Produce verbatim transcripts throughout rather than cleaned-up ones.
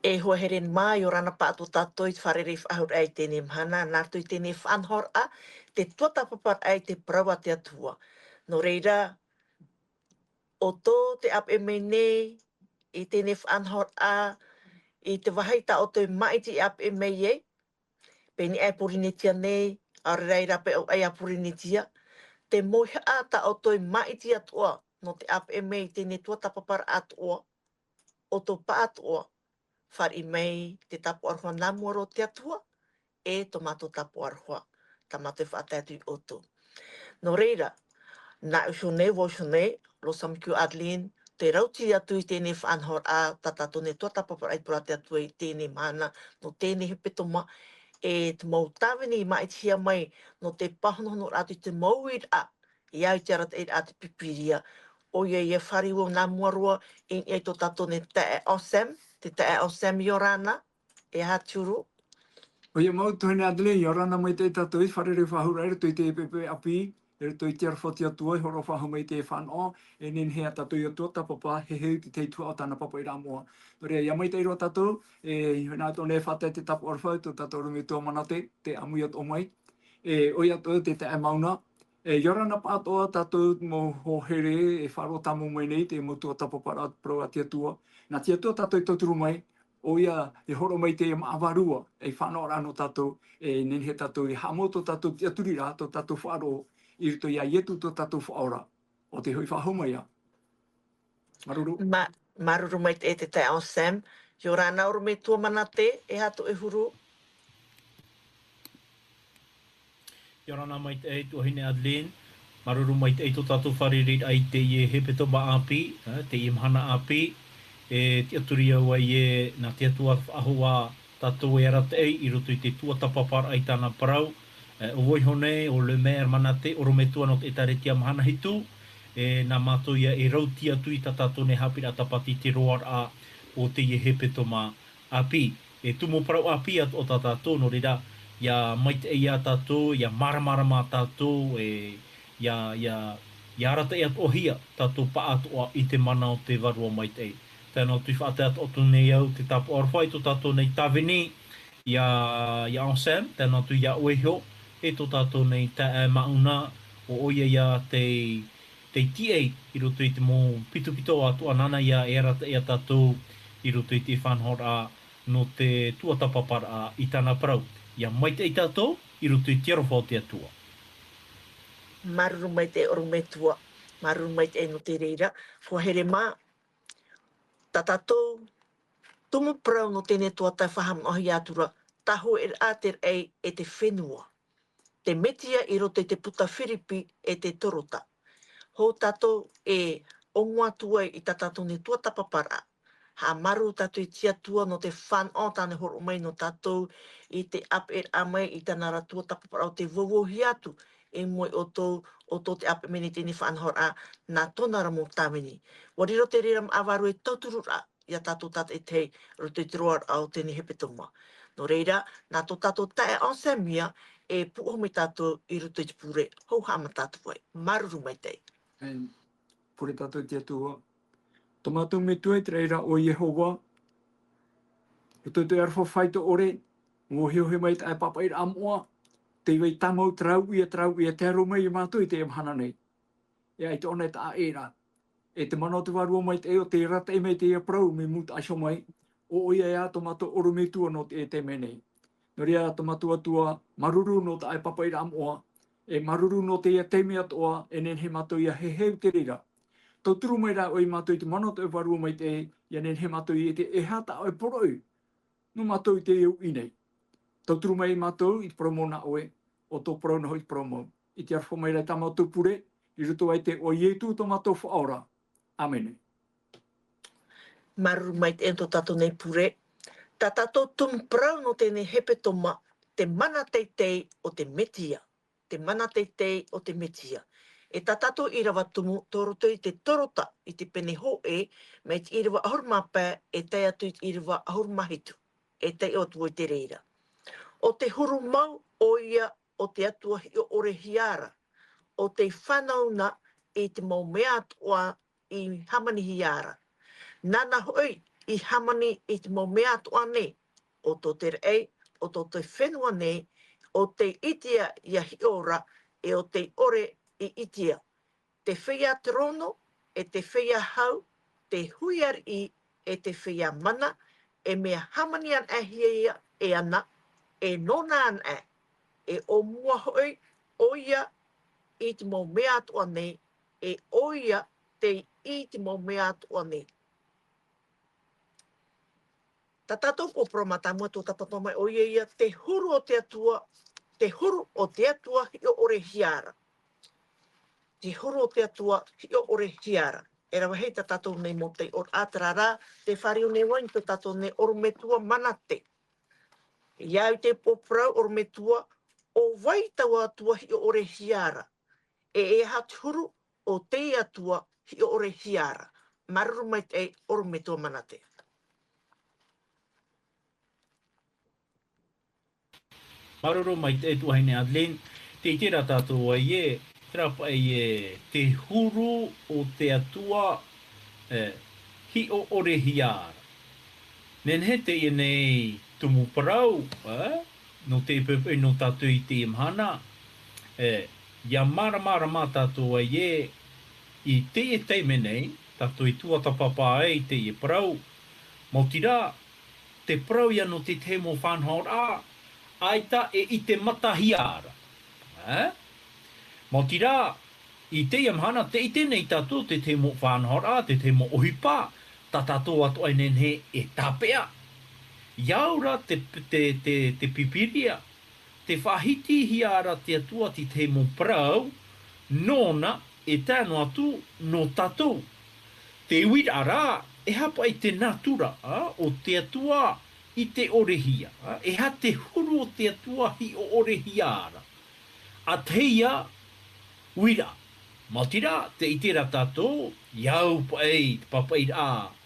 E hoa here mā, ʻia ora na pāʻatoʻa tātou i te fārereiraʻa faʻahou i teie mahana, nā roto i teie faʻanahoraʻa, te tuatāpaparaʻa i te parau a te Atua. Nō reira, ʻo tō te ʻāpeʻe mai nei, i teie faʻanahoraʻa, i te vāhi tā ʻoutou e māʻiti e ʻāpeʻe mai ai, pēnei aʻe Pōrīnetia nei, ʻaore rā i rāpae ʻo ʻai a Pōrīnetia, te mauihaʻa tā ʻoutou e māʻiti atoʻa, nō te ʻāpeʻe mai i teie tuatāpaparaʻa atoʻa, ʻo tō pāʻatoʻa, fāriʻi mai te tāpaʻo aroha nā mua roa o te Atua, e tō mātou tāpaʻo aroha, tā mātou e faʻatae atu ia ʻoutou. Nō reira, nā ʻoe iho nei, vau iho nei, Losamiku Adeline, tē rauti atu i teie faʻanahoraʻa, tā tātou nei tuatāpaparaʻa i te parau a te Atua i teie mahana, nō teie hepetoma, e te mau tāvini i māʻitihia mai, nō te pāhonohonoraʻa atu i te mau uiraʻa, e au i te arataʻiraʻa a te Pīpīria. ʻOia, ʻia fāriʻi vau nā mua roa, i niʻa i tō tātou nei taeaʻe Anselme, te taeaʻe Anselme, ʻia ora na, e aha te huru? ʻOia mau, tuahine Adeline, ʻia ora na maitaʻi tātou i te fārereiraʻa faʻahou i roto i te pepe ʻāpī, i roto i te aroha o te Atua, e hōroʻa faʻahou mai i te fānaʻo, e nehenehe ā tātou ʻia tuatāpapa, heheu i te tahi tuhaʻa o tāna papaʻiraʻa moʻa. Nō reira, ʻia maitaʻi roa tātou, e, nā tō nei faʻatae te tāpaʻo aroha, tō tātou ʻorometua Manate, tē ʻāmui atoʻa mai. E, ʻoia atoʻa te taeaʻe Mauna. E, ʻia ora na pāʻatoʻa tātou mau hoa here, e faʻaroʻo tāmau mai nei, te mau tuatāpaparaʻa parau a te Atua. Nā te Atua tātou e tauturu mai, ʻoia e hōroʻa mai te māʻa vārua, e fānaʻoraʻa nō tātou, e nehenehe tātou e haʻamau tō tātou tiʻaturiraʻa, tō tātou faʻaroʻo, i roto iā Ietu tō tātou Faʻaora. ʻO tē hoʻi faʻahou mai ā. Māuruuru. Mā-, māuruuru maitaʻi te taeaʻe Anselme, ʻia ora na ʻorometua Manate, e aha tō ʻoe huru? ʻIa ora na maitaʻi tuahine Adeline, māuruuru maitaʻi tō tātou fārereiraʻa i teie hepetoma ʻāpī, ā, teie mahana ʻāpī, e tiʻaturi au ai ē, nā te Atua faʻahou ā tātou e arataʻi i roto i te tuatāpaparaʻa i tāna parau, e, ʻo vau iho nei, ʻo Le Maire Manate, ʻorometua nō te ʻĒtārētia Mahana Hitu, e, nā mātou ïa e rauti atu i tā tātou nei haʻapiʻiraʻa tāpati i te roaraʻa o teie hepetoma ʻāpī. E tumu parau ʻāpī atoʻa tā tātou, nō reira, ʻia maitaʻi ia tātou, ʻia māramarama tātou, e, ʻia, ʻia, ʻia arataʻi atoʻahia tātou pāʻatoʻa i te mana o te Vārua Maitaʻi. Tae noa atu i faʻatae atoʻa atu nei au te tāpaʻo aroha i tō tātou nei tāvini, ia, ia Anselme, tae noa atu iā ʻoe iho, e tō tātou nei taeaʻe Mauna, ʻo ʻoia ïa te, te tiʻa i roto i te mau pitopito atoʻa nāna ïa e arataʻi ia tātou i roto i te faʻanahoraʻa nō te tuatāpaparaʻa i tāna parau. ʻIa maitaʻi tātou i roto i te aroha o te Atua. Māuruuru maitaʻi ʻorometua, māuruuru maitaʻi nō te reira, hoa here mā, tā tātou tumu parau nō teie tuatāpaparaʻa e faʻahaʻamanaʻohia atu ra, Tāhōʻēraʻa te Raʻi e te Fenua. Te Metia i roto i te puta Firipi e te Torota. Hou tātou e ongo atu ai i tā tātou nei tuatāpaparaʻa. Haʻamāuruuru tātou i te Atua nō te faʻanaho tāna e hōroʻa mai nō tātou i te ʻāpeʻeraʻa mai i tāna ra tuatāpaparaʻa ʻo tē vauvauhia atu i mua ia ʻoutou, ʻo tō te ʻāpeʻe mai nei i teie faʻanahoraʻa, nā tōna ra mau tāvini. ʻUa riro te reira māʻa vārua e tauturu ra ia tātou tātaʻitahi i roto i te roaraʻa o teie hepetoma. Nō reira, nā tō tātou taeaʻe Anselme ïa e pūʻohu mai tātou i roto i te pure, hou haʻamata atu ai. Māuruuru maitaʻi. E, pure tātou i te Atua. Tō mātou Metua i te raʻi ra ʻo Iehova, i tō te aroha faito ʻore, ʻua ohiohi mai taʻe pāpaʻiraʻa moʻa, tē vai tāmau, terā uʻi, terā uʻi, e tae roa mai ia mātou i teie mahana nei. E ʻaita ʻōna e taʻa ʻē ra. E te mana o te Vārua Maitaʻi ʻo tē arataʻi mai i teie parau mea mūtaʻa iho mai, ʻo ʻoia ïa tō mātou ʻorometua nō teie taime nei. Nō reira, tō mātou Atua, māuruuru nō taʻe pāpaʻiraʻa moʻa, e māuruuru nō teie taime atoʻa, e nehenehe mātou ʻia heheu i te reira. Tauturu mai rā ʻoe ia mātou i te mana o te Vārua Maitaʻi, ʻia nehenehe mātou e ʻite e aha tā ʻoe poroʻi nō mātou i teie uʻi nei. Tauturu mai ia mātou i te parau mau nā ʻoe, ʻo tō parau nā hoʻi te parau mau. I te aroha mai rā i tā mātou pure, i roto i te iʻoa o Ietu tō mātou Faʻaora. ʻĀmene. Māuruuru maitaʻi tō tātou nei pure. Tā tātou tumu parau nō teie hepetoma, te mana teitei o te Metia. Te mana teitei o te Metia. E tā tātou ʻīrava tumu, tō roto i te Torota, i te pene hōʻē, mai te ʻīrava ʻahuru mā pae, e tae atu i te ʻīrava ʻahuru mā hitu. E taiʻo atu vau i te reira. ʻO te huru mau, ʻoia ʻo te Atua hiʻo ʻore hia ra, ʻo tei fānau na i te mau mea atoʻa i hāmanihia ra. Nāna hoʻi i hāmani i te mau mea atoʻa nei, ʻo tō te raʻi, ʻo tō te fenua nei, ʻo tei ʻitea ia hiʻo ra, e ʻo tei ʻore i ʻitea. Te feiā terōno, e te feiā hau, te hui ariʻi, e te feiā mana, e mea hāmani anaʻe hia ia e ana, e nōna anaʻe, e ʻōmua hoʻi ʻoia i te mau mea atoʻa nei, e ʻoia tei ʻī i te mau mea atoʻa nei. Tā tātou pōporo mātāmua tō tāpapa mai ʻoia ia, te huru o te Atua, te huru o te Atua hiʻo ʻore hia ra. Te huru o te Atua hiʻo ʻore hia ra. E rave hia tā tātou nei mau taiʻoraʻa, terā rā, tē fāriu nei vau i tō tātou nei ʻorometua Manate. Ia au i te pōparau ʻorometua, ʻo vai taua Atua hiʻo ʻore hia ra. E, e aha te huru o te Atua hiʻo ʻore hia ra. Māuruuru maitaʻi ʻorometua Manate. Māuruuru maitaʻi tuahine Adeline, tē ʻite ra tātou ē, terā paʻi ē, te huru o te Atua, e, hiʻo ʻore hia ra. Nehenehe teie nei tumu parau, e, nō te poʻipoʻi nō tātou i teie mahana, e, ia māramarama tātou ē, i teie taime nei, tātou i tuatāpapa ai i teie parau, maoti rā, te parau ia nō te tahi mau faʻanahoraʻa, ʻaita e ʻite mata hia ra. E? Maoti rā, i teie mahana, tē ʻite nei tātou te tahi mau faʻanahoraʻa, te tahi mau ʻohipa, tā tātou atoʻa e nehenehe e tāpeʻa. ʻIa au ra te, te, te, te Pīpīria, tē faʻahiti hia ra te Atua i te tahi mau parau, nōna, e tae noa atu nō tātou. Te uiraʻa rā, e aha paʻi te nātura, a, o te Atua hiʻo ʻore hia, a, e aha te huru o te Atua hiʻo ʻore hia ra. ʻA tahi ia uiraʻa. Maoti rā, tē ʻite ra tātou, ʻia au paʻi te pāpaʻiraʻa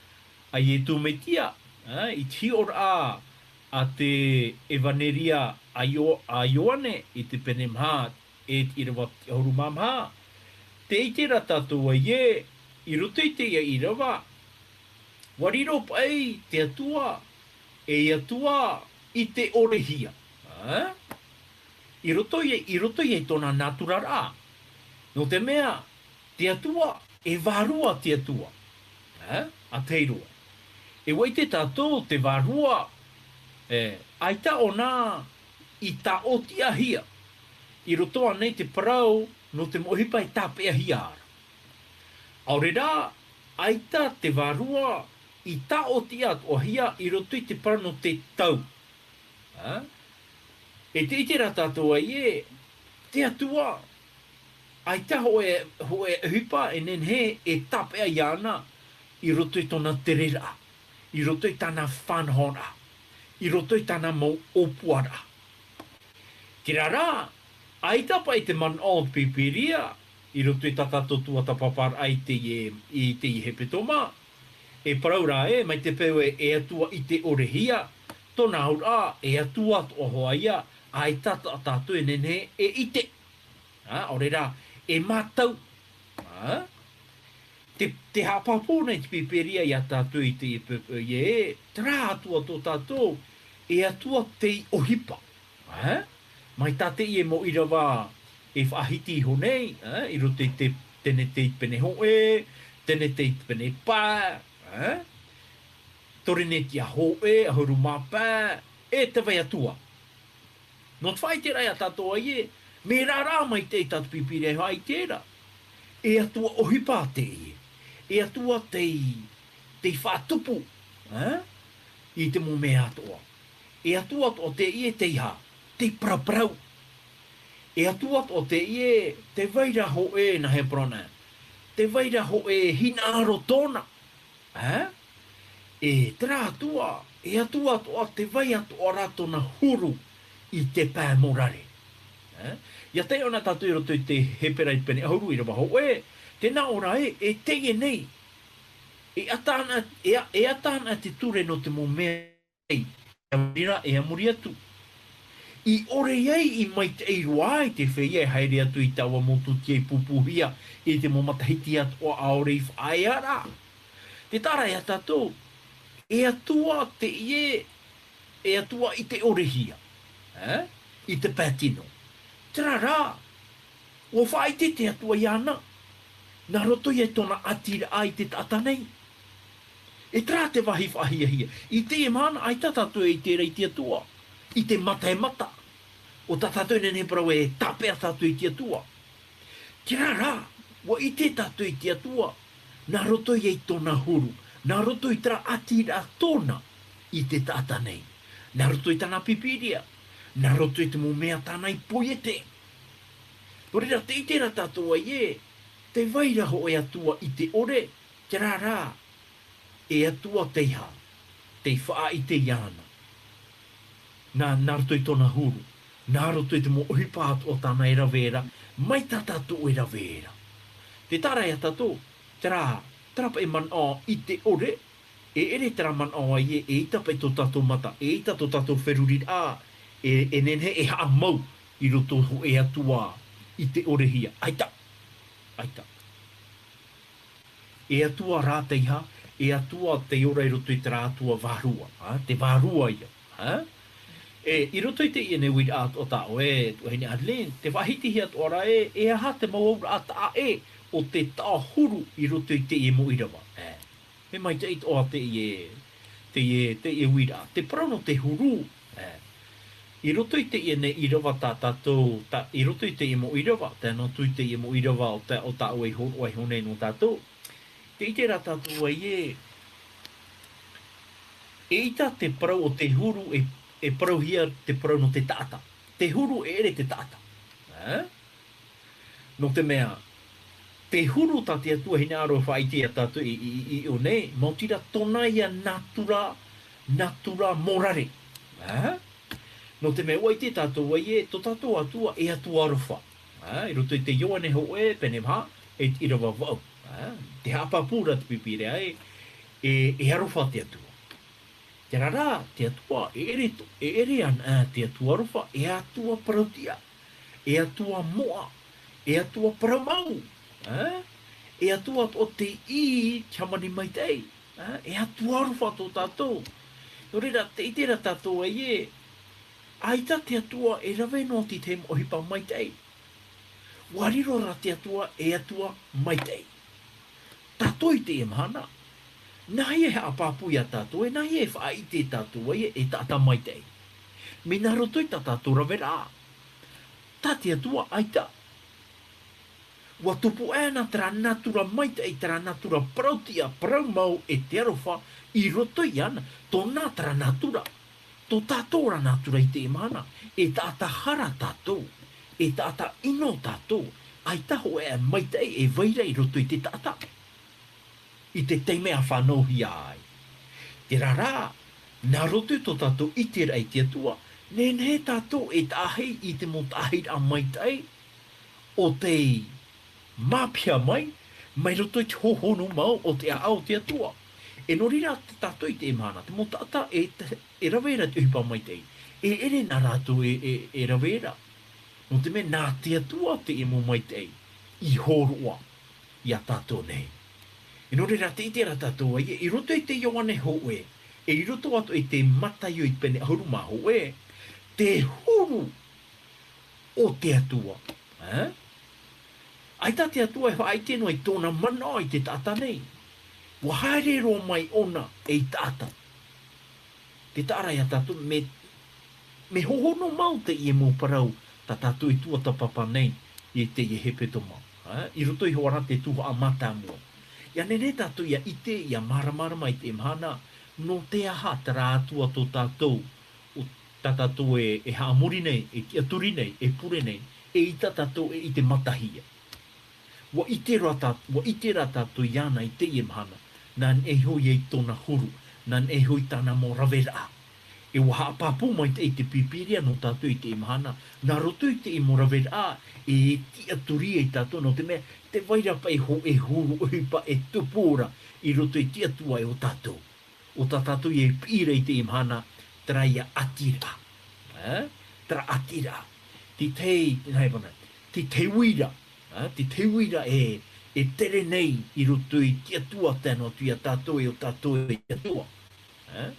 a Iesu Mesia, a, i te hiʻoraʻa a te ʻEvaneria a Io-, a Ioane, i te pene maha, e te ʻīrava ʻahuru mā maha. Tē ʻite ra tātou ē, i roto i teie ʻīrava, ʻua riro paʻi te Atua, ei Atua hiʻo ʻore hia. A? I roto i, i roto i tōna nāturaraʻa. Nō te mea, te Atua, e vārua te Atua. A? ʻA tahi roa. E ʻua ʻite tātou te vārua, e, ʻaita ʻōna i tāʻōtiʻahia. I roto ānei te parau, nō te mau ʻohipa e tāpeʻahia ra. ʻAore rā, ʻaita te vārua i tāʻōtiʻa atoʻahia i roto i te parau nō te tau. A? E tē ʻite ra tātou ē, te Atua, ʻaita hōʻē, hōʻē ʻohipa e nehenehe e tāpeʻa iāna i roto i tōna tereraʻa, i roto i tāna faʻanahoraʻa, i roto i tāna mau ʻōpuaraʻa. Terā rā, ʻaita paʻi te manaʻo o te Pīpīria, i roto i tā tātou tuatāpaparaʻa i teie, i teie hepetoma, e parau ra ē, mai te peu ē, e Atua hiʻo ʻore hia, tōna auraʻa, e Atua atoʻa hoʻi ïa, ʻaita tā tātou e nehenehe e ʻite. A, ʻaore rā, e mātau. A? Te, tē haʻapāpū nei te Pīpīria iā tātou i te, i te, e, terā Atua tō tātou, e Atua tei ʻohipa. A? Mai tā teie mau ʻīrava e faʻahiti iho nei, a? I roto i te Tenete i te pene hōʻē, Tenete i te pene pae, a? Torinetia hōʻē, ʻahuru mā pae, e te vai Atua. Nō te faʻaʻiteraʻa iā tātou ē, mea rā mai te, tā te Pīpīria e faʻaʻite ra. E Atua ʻohipa teie. E Atua tei, tei faʻatupu, e? I te mau mea atoʻa. E Atua atoʻa teie tei hā, tei paraparau. E Atua atoʻa teie, tē vai ra hōʻē nā hea parau na. Tē vai ra hōʻē hinaʻaro tōna. Ā? E terā Atua, e Atua atoʻa tē vai atoʻa ra tōna huru i te pae morare. Ā? ʻIa taiʻo na tātou i roto i te Hepera i te pene ʻahuru ʻīrava hōʻē, tē nā ʻō ra ē, e teie nei. E ʻata ana, e a-, e ʻata ana te ture nō te mau mea ʻia muri ra, ʻia muri atu. I ʻore ai, i maitaʻi roa ai te feiā e haere atu i taua motu tiʻa i pūpūhia i te mau matahiti atoʻa ʻaore i faʻaea ra. Tē taʻa ra iā tātou, e Atua teie, e Atua i te ʻorehia, e? I te pae tino. Terā rā, ʻua faʻaʻite te Atua iāna, nā roto ia i tōna ʻātiraʻa i te taʻata nei. E terā te vāhi faʻahiahia. I teie mahana, ʻaita tātou e ʻite ra i te Atua, i te mata e mata. ʻO tā tātou e nehenehe parau e tāpeʻa tātou i te Atua. Terā rā, ʻua ʻite tātou i te Atua, nā roto ia i tōna huru, nā roto i terā ʻātiraʻa tōna i te taʻata nei, nā roto i tāna Pīpīria, nā roto i te mau mea tāna i poiete. Nō reira, tē ʻite ra tātou ai ē, tē vai ra hōʻē Atua i te ʻore, terā rā, e Atua teiaha, tei faʻaʻite iāna. Nā, nā roto i tōna huru, nā roto i te mau ʻohipa atoʻa tāna e rave ra, mai tā tātou e rave ra. Tē taʻa ra ia tātou, terā, terā paʻi manaʻo i te ʻore, e ʻere terā manaʻo ai ē, eʻita paʻi tō tātou mata, eʻita tō tātou feruriraʻa, e, e nehenehe e haʻamau i roto hōʻē Atua i te ʻorehia. ʻAita. ʻAita. E Atua rā teiaha, e Atua tei ora i roto i terā Atua vārua, ā, te vārua ia, ā? E, i roto i teie nei uiraʻa atoʻa tā ʻoe, tuahine Adeline, tē faʻahitihia atoʻa ra ē, e aha te mau auraʻa taʻa ʻē o te taʻo huru i roto i teie mau ʻīrava, ā? Mea maitaʻi atoʻa teie, teie, teie uiraʻa. Te parau nō te huru, ā, i roto i teie nei ʻīrava tā tātou, tā, i roto i teie mau ʻīrava, tae noa atu i teie mau ʻīrava o tā, o tā ʻoe i hōroʻa iho nei nō tātou. Tē ʻite ra tātou ai ē, eʻita te parau o te huru e, e parauhia te parau nō te taʻata. Te huru e ʻere te taʻata. Ā? Nō te mea, te huru tā te Atua hinaʻaro e faʻaʻite ia tātou i, i, i, i ʻō nei, maoti rā tōna ia natura, natura morare. Ā? Nō te mea ʻua ʻite tātou ai ē, tō tātou Atua, e Atua aroha. Ā, i roto i te Ioane hōʻē, pene maha, e te ʻīrava vaʻu. Ā, tē haʻapāpū ra te Pīpīria ē, e, e aroha te Atua. Terā rā, te Atua, e ʻere to-, e ʻere ana, ā, te Atua aroha, e Atua parauʻtiʻa, e Atua moʻa, e Atua parau mau, ā? E Atua atoʻa tei ʻī, te hāmani maitaʻi, ā? E Atua aroha tō tātou. Nō reira, tē ʻite ra tātou ai ē, ʻaita te Atua e rave noa atu i te mau ʻohipa maitaʻi. ʻUa riro rā te Atua, e Atua maitaʻi. Tātou i teie mahana, nāhea e haʻapāpū ia tātou, e nāhea e faʻaʻite tātou ai, e taʻata maitaʻi. Mea nā roto i tā tātou raveraʻa. Tā te Atua ʻaita. ʻUa tupu aʻe na terā natura maitaʻi, terā natura parauʻtiʻa, parau mau e te aroha i roto iāna, tōna terā natura. Tō tātou rā natura i teie mahana, e taʻata hara tātou, e taʻata ʻino tātou, ʻaita hōʻē maitaʻi e vai ra i roto i te taʻata. I te taime a fānauhia ai. Terā rā, nā roto i tō tātou ʻiteraʻa i te Atua, nehenehe tātou e taʻahi i te mau taʻahiraʻa maitaʻi, ʻo tei māpiha mai, mai roto i te hohonu mau o te ʻāʻau o te Atua. E nō reira tā tātou i teie mahana, te mau taʻata e te, e rave ra te ʻohipa maitaʻi. E ʻere nā rātou e, e, e rave ra. Nō te mea nā te Atua teie mau maitaʻi i hōroʻa ia tātou nei. E nō reira tē ʻite ra tātou ai, i roto i te Ioane hōʻē, e i roto atoʻa i te Mataio i te pene ʻahuru mā hōʻē, te huru o te Atua. Ā? ʻAita te Atua e faʻaʻite noa i tōna manaʻo i te taʻata nei. ʻUa haere roa mai ʻōna ei taʻata. Tē taʻa ra ia tātou, mea, mea hohonu mau teie mau parau tā tātou i tuatāpapa nei i teie hepetoma. Ā? I roto iho ā rā te tuhaʻa mātāmua. ʻIa nehenehe tātou ʻia ʻite, ʻia māramarama i teie mahana, nō te aha terā Atua tō tātou, ʻo tā tātou e, e haʻamori nei, e tiʻaturi nei, e pure nei, eʻita tātou e ʻite matahia. ʻUa ʻite rā tā-, ʻua ʻite rā tātou iāna i teie mahana, nā niʻa iho ia i tōna huru, nā niʻa iho i tāna mau raveraʻa. E ʻua haʻapāpū maitaʻi te Pīpīria nō tātou i teie mahana, nā roto i teie mau raveraʻa, e tiʻaturi ai tātou, nō te mea, tē vai ra paʻi hōʻē huru ʻohipa e tupu ra i roto i te Atua e ʻo tātou. ʻO tā tātou e piʻi ra i teie mahana, terā ia ʻātiraʻa. Ā? Terā ʻātiraʻa. Te tahi, nā hea vana, te tahi uira. Ā? Te tahi uira e, e tere nei i roto i te Atua tae noa atu ia tātou e ʻo tātou e te Atua. ā?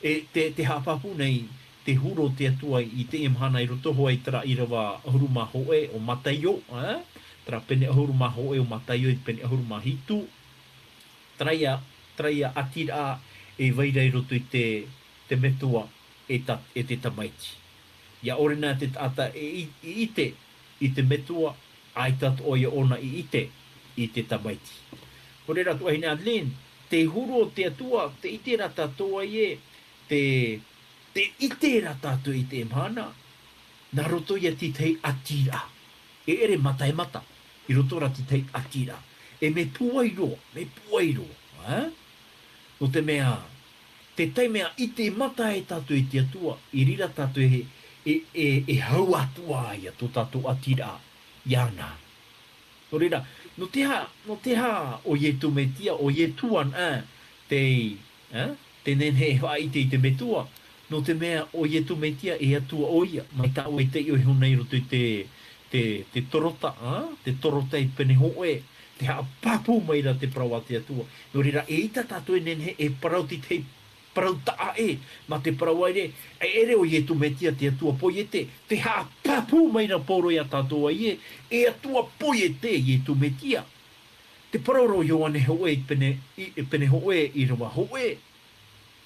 E te, te haʻapāpū nei, te huru o te Atua i teie mahana i roto hoʻi i terā ʻīrava ʻahuru mā hōʻē o Mataio, ā? Terā pene ʻahuru mā hōʻē o Mataio i te pene ʻahuru mā hitu, terā ia, terā ia ʻatiraʻa e vai ra i roto i te, te metua e ta-, e te tamaiti. ʻIa ʻore na te taʻata e i-, i ʻite i te metua, ʻaita atoʻa ia ʻōna i ʻite i te tamaiti. Nō reira, tuahine Adeline, te huru o te Atua, tē ʻite ra tātou ai ē, te, tē ʻite ra tātou i teie mahana, nā roto ia i te tahi ʻatiraʻa. E ʻere mata e mata, i roto ra i te tahi ʻatiraʻa. E mea pūai roa, mea pūai roa, ā? Nō te mea, te taime a ʻite mata ai tātou i te Atua, i reira tātou e, e, e, e hau atu ai ia tō tātou ʻatiraʻa iāna. Nō reira, nō te aha, nō te aha ʻo Ietu Metia, ʻo Ietu anaʻe, te, ā, te nehenehe e faʻaʻite i te metua, nō te mea ʻo Ietu Metia e Atua ʻoia, mai tāʻu e taiʻo iho nei i roto i te, te, te Torota, ā, te Torota i te pene hōʻē, tē haʻapāpū mai ra te parau a te Atua. Nō reira, eʻita tātou e nehenehe e parau i te tahi parau taʻa ʻē, mā te parau ʻaere, e ʻere ʻo Ietu Metia te Atua poiete, tē haʻapāpū mai ra Pauro ia tātou ai ē, e Atua poiete Ietu Metia. Te parau ra ʻo Ioane hōʻē i te pene, i, pene hōʻē, ʻīrava hōʻē.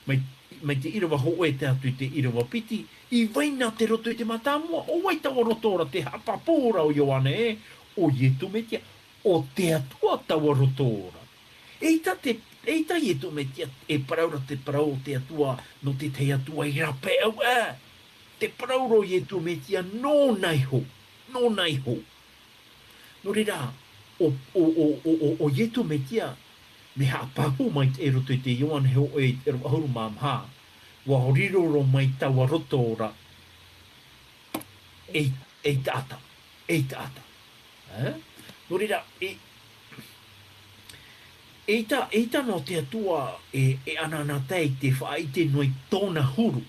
Mai, mai te ʻīrava hōʻē tae atu i te ʻīrava piti, i vai na te roto i te mātāmua, ʻo vai taua roto ra? Tē haʻapāpū ra ʻo Ioane ē, ʻo Ietu Metia, ʻo te Atua taua roto ra. Eʻita te, eʻita Ietu Metia, e parau ra te parau o te Atua, nō te tahi Atua i rāpae au ā. Te parau ra ʻo Ietu Metia, nōna iho, nōna iho. Nō reira, ʻo, ʻo, ʻo Ietu Metia, mea haʻapāpū maitaʻi i roto i te Ioane hōʻē, ʻīrava ʻahuru mā maha, ʻua riro roa mai taua roto ra, ei, ei taʻata, ei taʻata. Ā? Nō reira, e, eʻita, eʻita noa te Atua e, e anaanatae i te faʻaʻite noa i tōna huru.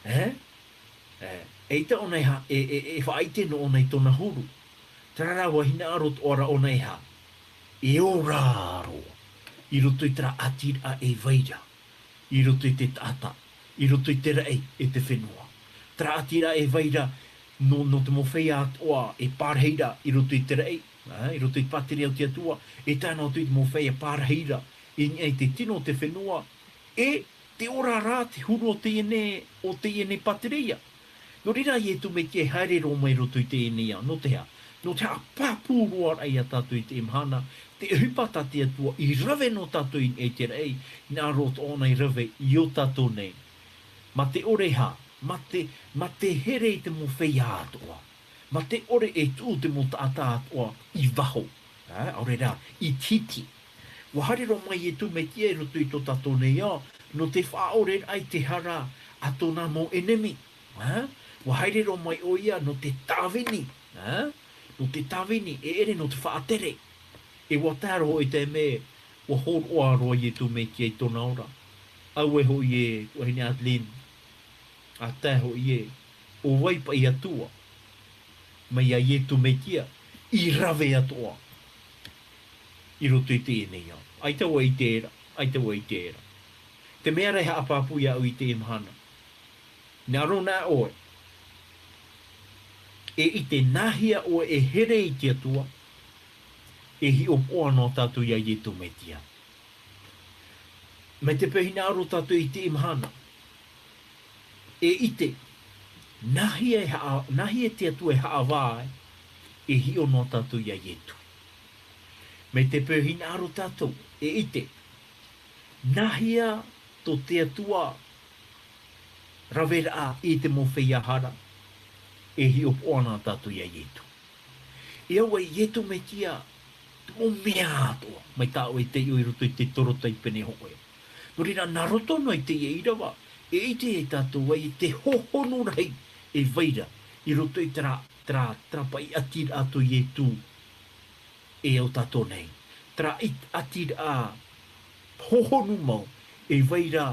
Ā? Ā, eʻita ʻōna e ha-, e, e, e faʻaʻite noa ʻōna i tōna huru. Terā rā, ʻua hinaʻaro atoʻa ra ʻōna e ha-, e ora roa i roto i terā ʻatiraʻa e vai ra i roto i te taʻata, i roto i te raʻi e te fenua. Terā ʻatiraʻa e vai ra nō, nō te mau feiā atoʻa e pārahi ra i roto i te raʻi, ā, i roto i te pātireia o te Atua, e tae noa atu i te mau feiā pārahi ra i niʻa i te tino o te fenua, e te ora ra te huru o teie nei, o teie nei pātireia. Nō reira, Ietu Metia e haere roa mai i roto i teie nei ao. Nō te aha? Nō te haʻapāpū roa ra ia tātou i teie mahana, te ʻohipa tā te Atua i rave nō tātou i, i te raʻi, hinaʻaro atoʻa ʻōna i rave i ō tātou nei. Mā te ʻore e ha-, mā te, mā te here i te mau feiā atoʻa. Mā te ʻore e tuʻu te mau taʻata atoʻa i waho. Ā, ʻaore rā, i te hiti. ʻUa haere roa mai Ietu Metia i roto i tō tātou nei ao, nō te faʻaʻoreraʻa i te hara a tōna mau ʻenemi. Ā? ʻUa haere roa mai ʻoia nō te tāvini. Ā? Nō te tāvini, e ʻere nō te faʻatere. E ʻua tae roa i te mea, ʻua hōroʻa roa Ietu Metia i tōna ora. Auē hoʻi ē, tuahine Adeline. ʻA tae hoʻi ē, ʻo vai paʻi Atua, mai iā Ietu Metia, i rave atoʻa i roto i teie nei ao. ʻAita vau e ʻite ra, ʻaita vau e ʻite ra. Te mea ra e haʻapāpū iāʻu i teie mahana. Hinaʻaro na ʻoe e ʻite nāhea ʻoe e here i te Atua, e hiʻopoʻa noa tātou iā Ietu Metia. Mai te peu hinaʻaro tātou i teie mahana, e ʻite, nāhea e haʻa-, nāhea te Atua e haʻavā ai, e hiʻo noa tātou iā Ietu. Mai te peu hinaʻaro tātou, e ʻite, nāhea tō te Atua raveraʻa i te mau feiā hara, e hiʻopoʻa na tātou iā Ietu. E au ai Ietu Metia, te mau mea atoʻa, mai tāʻu e taiʻo i roto i te Torota i pene hōʻē. Nō reira, nā roto noa i teie ʻīrava, e ʻite ai tātou ai te hohonu rahi e vai ra, i roto i terā, terā, terā paʻi ʻatiraʻa tō Ietu e ō tātou nei. Terā ʻit-, ʻatiraʻa hohonu mau e vai ra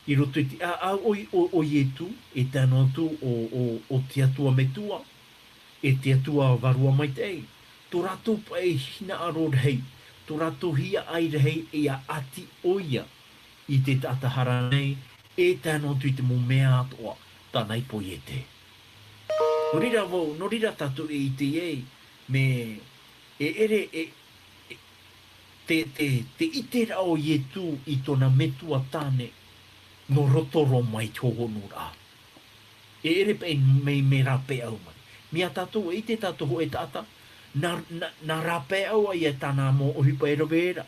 i roto i te ʻāʻau o, o, o Ietu, e tae noa atu o, o, o te Atua Metua, e te Atua Vārua Maitaʻi, tō rātou paʻi hinaʻaro rahi, tō rātou hiaʻai rahi ʻia ʻati ʻoia i te taʻata hara nei, e tae noa atu i te mau mea atoʻa, tāna i poiete. Nō reira vau, nō reira tātou e ʻite ai, mea, e ʻere, e, e, te, te, te ʻiteraʻa o Ietu i tōna metua tāne, nō roto roa mai te hōhonuraʻa. E ʻere paʻi mea, mea rāpae ʻau mai. Mea tātou e ʻite tātou hōʻē taʻata, nā, nā, nā rāpae ʻau ai e tāna mau ʻohipa e rave ra.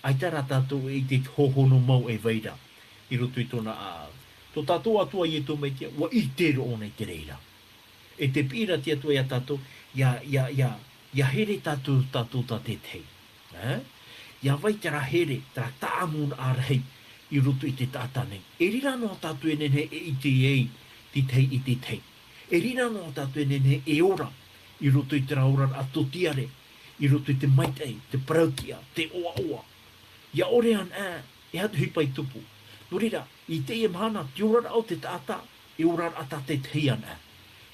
ʻAita rā tātou e ʻite te hōhonu mau e vai ra. I roto i tōna ʻāʻau. Tō tātou Atua Ietu Metia, ʻua ʻite roa ʻōna i te reira. E te piʻi ra te Atua iā tātou, ʻia, ʻia, ʻia, ʻia here tātou, tātou tā te tahi. Ē? ʻIa vai terā here, terā tāʻamuraʻa rahi i roto i te taʻata nei. E riro noa tātou e nehenehe e ʻite ai te tahi i te tahi. E riro noa tātou e nehenehe e ora i roto i terā oraraʻa tōtiare, i roto i te maitaʻi, te parauʻtiʻa, te ʻoaʻoa. ʻIa ʻore anaʻe, e aha te ʻohipa i tupu. Nō reira, i teie mahana, te oraraʻa o te taʻata, e oraraʻa tā te tahi anaʻe.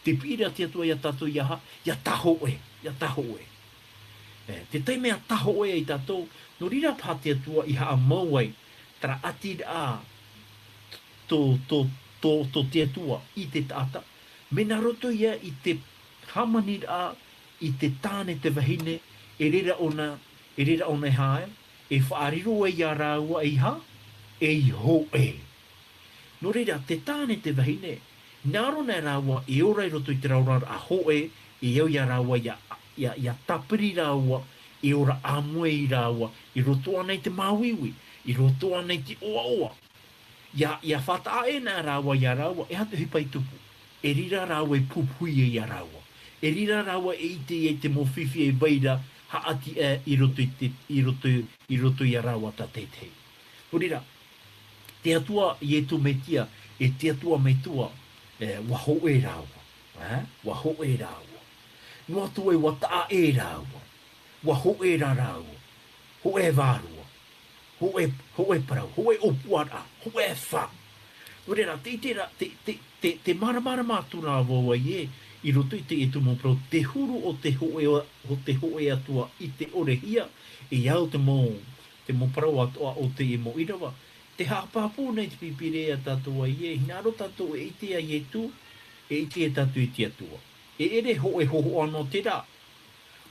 Te piʻi ra te Atua iā tātou ʻia aha, ʻia tāhōʻē, ʻia tāhōʻē. E, te taime ʻa tāhōʻē ai tātou, nō reira paha te Atua i haʻamau ai, terā ʻatiraʻa tō, tō, tō, tō te Atua i te taʻata. Mea nā roto ia i te hāmaniraʻa i te tāne te vahine, e reira ʻōna, e reira ʻōna e haere, e faʻariro ai iā rāua e aha, ei hōʻē. Nō reira, te tāne te vahine, nā roto nei rāua e ora i roto i terā oraraʻa hōʻē, e au iā rāua ʻia, ʻia, ʻia tāpiri rāua, e ora ʻāmui rāua, i roto anaʻe i te māuiui, i roto anaʻe i te ʻoaʻoa. ʻIa, ʻia faʻataʻa anaʻe rāua iā rāua, e aha te ʻohipa i tupu. E riro rāua e pupuhi iā rāua. E riro rāua e ʻite i te mau fifi e vai ra haʻati ʻē i roto i te, i roto, i roto iā rāua tā te tahi. Nō reira, te Atua Ietu Metia, e te Atua metua, e, ʻua hōʻē rāua. E, ʻua hōʻē rāua. Noa atu ai ʻua taʻa ʻē rāua. ʻUa hōʻē rā rāua, hōʻē vārua, hōʻē, hōʻē parau, hōʻē ʻōpuaraʻa, hōʻē fā. Nō reira, te, te, ra-, te, te, te, te māramarama atu rā vau ai ē, i roto i teie tumu parau, te huru o te hōʻē, o te hōʻē Atua i te ʻorehia, e au te mau, te mau parau atoʻa o teie mau ʻīrava. Tē haʻapāpū nei te Pīpīria iā tātou ai ē, hinaʻaro tātou e ʻite iā Ietu, e ʻite tātou i te Atua. E ʻere hōʻē hōhoʻa noa terā,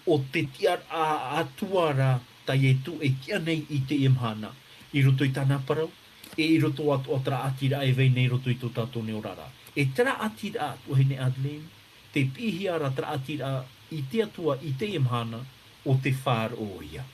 ʻo te tiʻaraʻa Atua ra tā Ietu e tiʻa nei i teie mahana, i roto i tāna parau, e i roto atoʻa terā ʻatiraʻa e vai nei i roto i tō tātou nei oraraʻa. E terā ʻatiraʻa, tuahine Adeline, tē piʻihia ra terā ʻatiraʻa i te Atua i teie mahana, ʻo te faʻaroʻo ïa.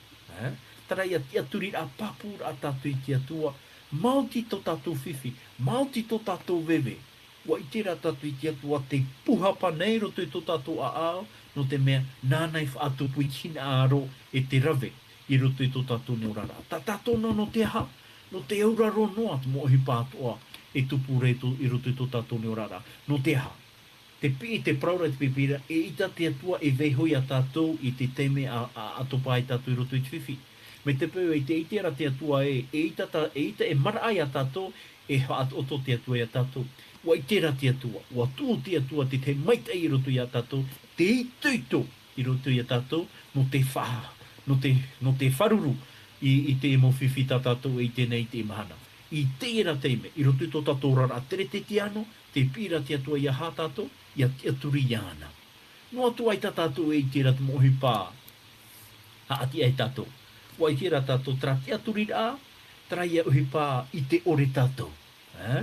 Ē? Terā ïa tiʻaturiraʻa pāpūraʻa tātou i te Atua, maoti tō tātou fifi, maoti tō tātou veve, ʻUa ʻite rā tātou i te Atua tē pūhapa nei i roto i tō tātou ʻāʻau, nō te mea, nāna i faʻatupu i te hinaʻaro e te rave i roto i tō tātou nei oraraʻa. Tā tātou nō, nō te aha? Nō te auraro noa te mau ʻohipa atoʻa e tupu ra i tō, i roto i tō tātou nei oraraʻa. Nō te aha? Tē piʻi, tē parau ra te Pīpīria, eʻita te Atua e vaiiho iā tātou i te taime a, a, a topa ai tātou i roto i te fifi. Mai te peu ē, tē ʻite ra te Atua ē, eʻita tā, eʻita e maraʻa iā tātou, e faʻaotooto te Atua iā tātou. ʻUa ʻite ra te Atua, ʻua tuʻu te Atua te tahi maitaʻi i roto iā tātou, te itoito i roto iā tātou, nō te fa-, nō te, nō te fāruru i, i te mau fifi tā tātou e ʻite nei i teie mahana. I teie rā taime, i roto i tō tātou oraraʻa Teretetiāno, tē piʻi ra te Atua iā tātou, ʻia tiʻaturi iāna. Noa atu ai tā tātou e ʻite ra te mau ʻohipa haʻati ai tātou. ʻUa ʻite ra tātou terā tiʻaturiraʻa, terā ïa ʻohipa i te ʻore tātou. Ē?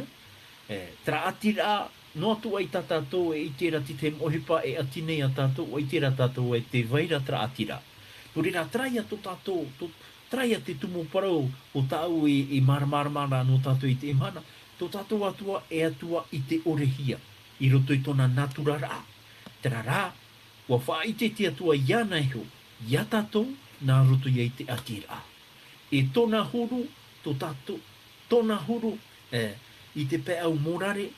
E, terā ʻatiraʻa, noa atu ai tā tātou e ʻite ra te tahi mau ʻohipa e ʻati nei iā tātou, ʻua ʻite ra tātou ē tē vai ra terā ʻatiraʻa. Nō reira, terā ïa tō tātou, tō, terā ïa te tumu parau o tāʻu i, i māramarama ra nō tātou i teie mahana, tō tātou Atua e Atua i te ʻorehia, i roto i tōna nāturaraʻa. Terā rā, ʻua faʻaʻite te Atua iāna iho, iā tātou, nā roto ïa i te ʻatiraʻa. E tōna huru, tō tātou, tōna huru, e, i te pae ʻau mōrare,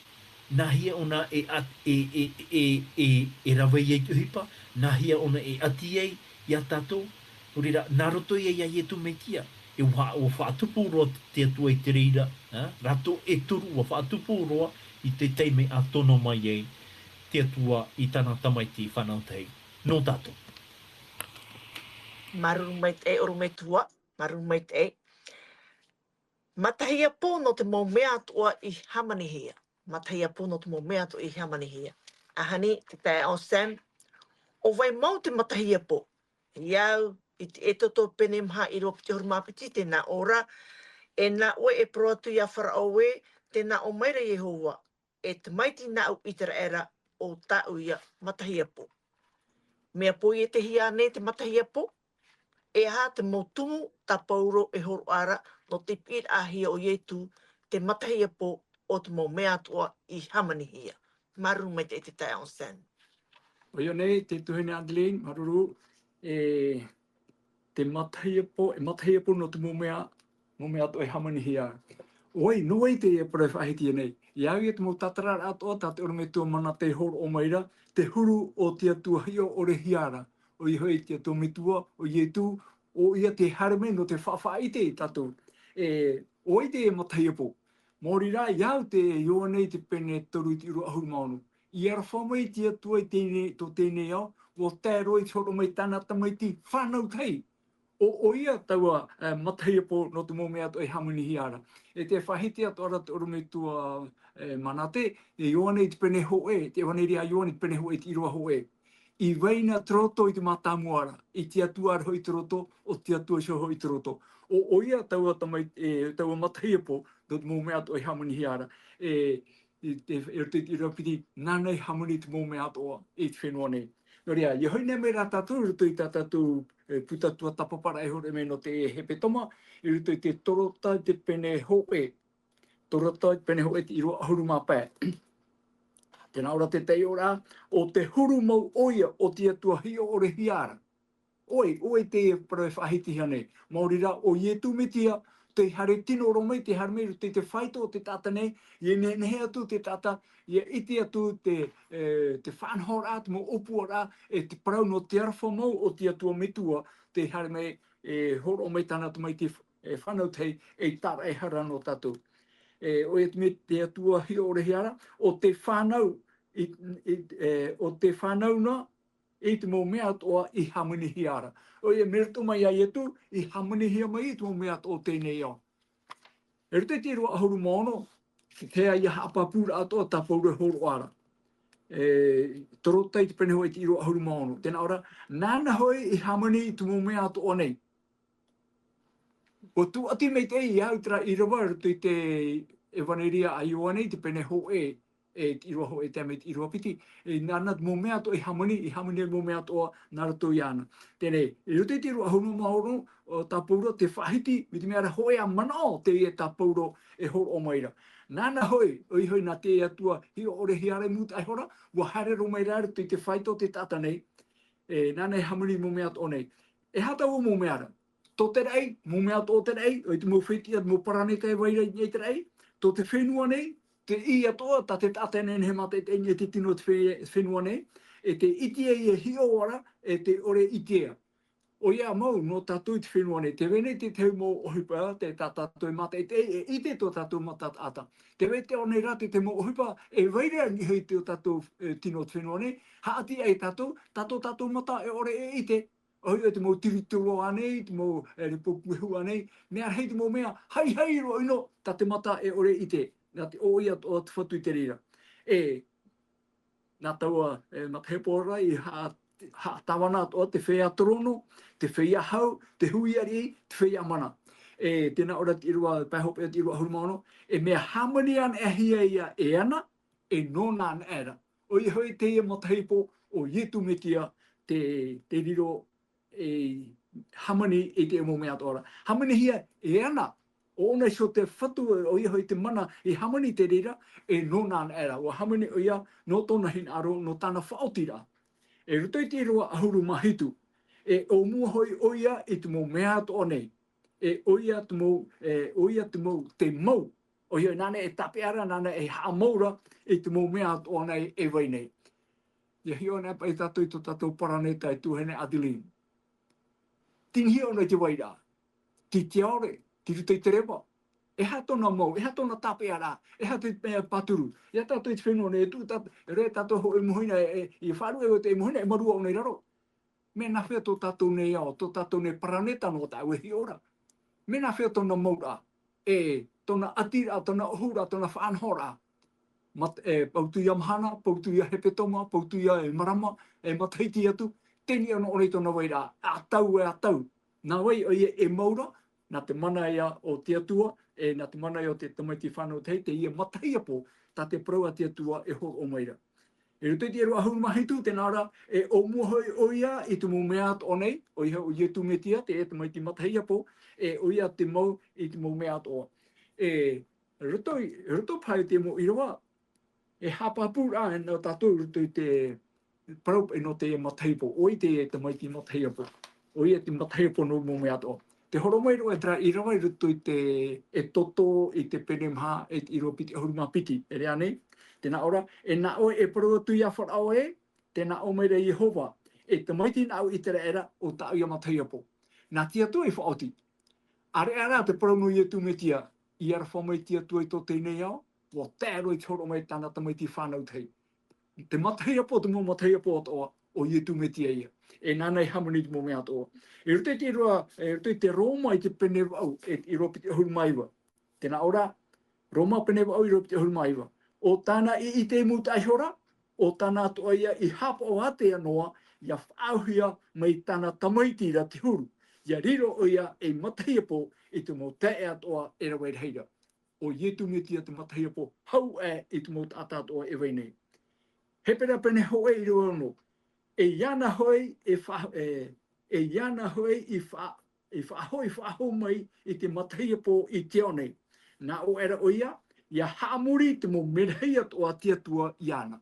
nāhea ʻōna e at-, e, e, e, e, e rave ai te ʻohipa, nāhea ʻōna e ʻati ai iā tātou, nō reira, nā roto ïa iā Ietu Metia, e ʻua, ʻua faʻatupu roa te Atua i te reira, ā, rātou e toru ʻua faʻatupu roa i te taime ʻa tono mai ai te Atua i tāna Tamaiti fānau tahi nō tātou. Māuruuru maitaʻi, ʻorometua, māuruuru maitaʻi. Matahiapo nō te mau mea atoʻa i hāmanihia. Matahiapo nō te mau mea atoʻa i hāmanihia. Ahani, te taeaʻe Sam, ʻo vai mau te matahiapo? I au, i te Exodo pene maha ʻīrava piti ʻahuru mā piti, tē nā ʻō ra, e nā ʻoe e parau atu iā Farao ē, tē nā ʻō mai ra Iehova, e tamaiti nāʻu ʻĪteraʻera, ʻo tāʻu ia matahiapo. Mea poietehia nei te matahiapo, e aha te mau tumu tā Pauro e hōroʻa ra nō te piʻiraʻahia ʻo Ietu, te matahiapo o te mau mea atoʻa i hāmanihia. Māuruuru maitaʻi te taeaʻe Sam. ʻOia nei, te tuahine Adeline, māuruuru, e, te matahiapo, e matahiapo nō te mau mea, mau mea atoʻa e hāmanihia. ʻO vai, nō vai teie parau e faʻahiti nei? I au ia te mau tātararaʻa atoʻa tā te ʻorometua Manate e hōroʻa mai ra, te huru o te Atua hiʻo-ʻore-hia ra. ʻOia hoʻi te Atua metua, ʻo Ietu, ʻoia tē haere mai nō te faʻaʻite ia tātou. E, ʻo vai teie matahiapo? Maori rā, i au te Ioane i te pene toru i te ʻīrava ʻahuru mā ono. I aroha mai te Atua i teie, tō teie nei ao, ʻua tae roa i te hōroʻa mai tāna tamaiti fānau tahi. ʻO, ʻoia taua, e, matahiapo nō te mau mea atoʻa e hāmanihia ra. E tē faʻahiti atoʻa ra te ʻorometua, e, Manate, e Ioane i te pene hōʻē, te ʻEvaneria a Ioane i te pene hōʻē, te ʻīrava hōʻē. I vai na te roto i te mātāmua ra, i te Atua ra hoʻi te roto, ʻo te Atua iho hoʻi te roto. ʻO, ʻoia taua tamai-, e, taua matahiapo, nō te mau mea atoʻa e hāmanihia ra. E, i te, i roto i te ʻīrava piti, nāna i hāmani te mau mea atoʻa i te fenua nei. Nō reira, ʻia hoʻi nei mai rā tātou, i roto i tā tātou, e, puta tuatāpaparaʻa e hōroʻa mai nō te hepetoma, i roto i te Torotai te pene hōʻē, Torotai te pene hōʻē te ʻīrava ʻahuru mā pae. Tē nā ʻō ra te taiʻoraʻa, ʻo te huru mau ʻoia o te Atua hiʻo-ʻore-hia ra. ʻO vai, ʻo vai teie parau e faʻahitihia nei? Maori rā, ʻo Ietu Metia, tē haere tino roa mai, tē haere mai i roto i te faito o te taʻata nei, ʻia nehenehe atu te taʻata, ʻia ʻite atu te, e, te faʻanahoraʻa, te mau ʻōpuaraʻa, e te parau nō te aroha mau o te Atua metua, tē haere mai, e hōroʻa mai tāna tamaiti, e, fānau tahi, e tāraʻehara nō tātou. E, ʻoia te mea te Atua hiʻo-ʻore-hia ra, ʻo te fānau, i, i, e, ʻo te fānau na, i te mau mea atoʻa i hāmanihia ra. ʻOia, mai roto mai iā Ietu, i hāmanihia mai i te mau mea atoʻa o teie nei ao. I roto i te ʻīrava ʻahuru mā ono, te tahi ia haʻapāpūraʻa atoʻa tā Pauro e hōroʻa ra. E, Torotai te pene hōʻē te ʻīrava ʻahuru mā ono. Tē nā ʻō ra, nāna hoʻi i hāmani i te mau mea atoʻa nei. ʻUa tūʻati maitaʻi i au terā ʻīrava i roto i te ʻEvaneria a Ioane i te pene hōʻē, e te ʻīrava hōʻē tae mai te ʻīrava piti, e nāna te mau mea atoʻa i hāmani, i hāmani mau mea atoʻa nā roto iāna. Teie, i roto i te ʻīrava ʻahuru mā ono, ʻo tā Pauro tē faʻahiti, mai te mea ra hōʻē ā manaʻo teie tā Pauro e hōroʻa mai ra. Nāna hoʻi, ʻoia hoʻi nā te Atua hiʻo-ʻore-hia ra i mūtaʻa iho ra, ʻua haere roa mai ra i roto i te faito o te taʻata nei, e, nāna e hāmani mau mea atoʻa nei. E aha taua mau mea ra? Tō te raʻi, mau mea atoʻa o te raʻi, ʻoia te mau fetiʻa, te mau paraneta e vai ra i te raʻi, tō te fenua nei, te ʻī atoʻa, tā te taʻata e nehenehe e mātaʻitaʻi i te tino o te fe-, fenua nei, e tē ʻite ʻia hiʻo ra, e tē ʻore ʻitea. ʻOia mau, nō tātou i te fenua nei, tē vai nei te tahi mau ʻohipa, tē tā tātou e mātaʻitaʻi, e ʻite tō tātou mata taʻata. Tē vai te ʻore nei rā te, te mau ʻohipa, e vai ra i niʻa i tō tātou, e, tino o te fenua nei, haʻati ai tātou, tā tō tātou mata e ʻore e ʻite. ʻOia hoʻi te mau tiritiro ānei, te mau, e, repo puehu ānei, mea rahi te mau mea, haihai roa ʻino, tā te mata e ʻore e ʻite, nā te ʻoaʻoa atoʻa te Fatu i te reira. E, nā taua, e, matahiapo ra i ha-, haʻatāvana atoʻa te feiā torono, te feiā hau, te hui ariʻi, te feiā mana. E, tē nā ʻō ra te ʻīrava, pae hopeʻa te ʻīrava ʻahuru mā ono, e mea hāmani anaʻe hia ia e ana, e nōna anaʻe ra. ʻOia hoʻi teie matahiapo, ʻo Ietu Metia, tē, tē riro e hāmani i te mau mea atoʻa ra. Hāmanihia e ana, ʻo ʻōna iho te Fatu, ʻoia hoʻi te mana i hāmani i te reira, e nōna anaʻe ra. ʻUa hāmani ʻoia nō tōna hinaʻaro, nō tāna faʻaotiraʻa. I roto i te ʻīrava ʻahuru mā hitu, e ʻōmua hoʻi ʻoia i te mau mea atoʻa nei. E ʻoia te mau, e ʻoia te mau, te mau. ʻOia nāna e tāpeʻa ra, nāna e haʻamau ra i te mau mea atoʻa nei e vai nei. ʻIa hiʻo anaʻe paʻi tātou i tō tātou paraneta e tuahine Adeline. Tei niʻa ʻōna i te vairaʻa. Tei te ʻore, tei roto i te reva. E aha tōna mau, e aha tōna tāpeʻaraʻa, e aha te mea pāturu. Ia tātou i te fenua nei, e tuʻu tātou, e rave tātou hōʻē mau hina, e, e, i faʻaruʻe ʻoe te mau hina, e mārū ʻōna i raro. Mea nāfea tō tātou nei ao, tō tātou nei paraneta nō tāʻu e hiʻo ra? Mea nāfea tōna mauraʻa? e tōna ʻatiraʻa, tōna ʻohuraʻa, tōna faʻanahoraʻa. Mat-, e, pautu ia mahana, pautu ia hepetoma, pautu ia e marama, e matahiti atu, teie noa nei tōna vairaʻa, ā tau, ā tau. Nā vai ʻoia e mau ra, nā te mana ia o te Atua, e nā te mana ia o te tamaiti fānau tahi, teie matahiapo, tā te parau a te Atua e hōroʻa mai ra. I roto i te ʻīrava ʻahuru mā hitu, tē nā ʻō ra, e ʻōmua hoʻi ʻoia i te mau mea atoʻa nei, ʻoia hoʻi ʻo Ietu Metia, te tamaiti matahiapo, e ʻoia te mau i te mau mea atoʻa. E roto i, roto paha i te mau ʻīrava, e haʻapāpū ra nō tātou i roto i te parau paʻi nō te matahiapo, ʻoia te tamaiti matahiapo, ʻoia te matahiapo nō mau mea atoʻa. Tē hōroʻa mai ra e terā ʻīrava i roto i te Exodo i te pene maha, e te ʻīrava piti ʻahuru mā piti, e rave nei, tē nā ʻō ra, e nā ʻoe e parau atu ia Faraō ē, tē nā ʻō mai ra Iehova, e tamaiti nā ʻu ʻĪteraʻera ʻo tāʻu ia matahiapo. Nā te Atua i faʻaoti. ʻĀreʻa rā te parau nō Ietu Metia, i aroha mai te Atua i tō teie nei ao, ʻua tae roa i te hōroʻa mai tāna tamaiti fānau tahi. Te matahiapo, te mau matahiapo atoʻa, ʻo Ietu Metia ia. E nāna e hāmani i te mau mea atoʻa. I roto i te ʻīrava, i roto i te Roma i te pene vaʻu, e te ʻīrava piti ʻahuru mā iva. Tē nā ʻō ra, Roma pene vaʻu ʻīrava piti ʻahuru mā iva. ʻO tāna i ʻite i mūtaʻa iho ra, ʻo tāna atoʻa ia i haʻapaʻo ātea noa, ʻia faʻaauhia mai tāna tamaiti ra te huru. ʻIa riro ʻoia ei matahiapo i te mau taeaʻe atoʻa e rave rahi ra. ʻO Ietu Metia te matahiapo hau aʻe i te mau taʻata atoʻa e vai nei. Hepera pene hōʻē ʻīrava ono. E iāna hoʻi e fa-, e, e iāna hoʻi i fa-, i faʻahoʻi, faʻahou mai i te matahiapo i te ao nei. Nā ʻō aʻera ʻoia, ʻia haʻamori te mau merahi atoʻa a te Atua iāna.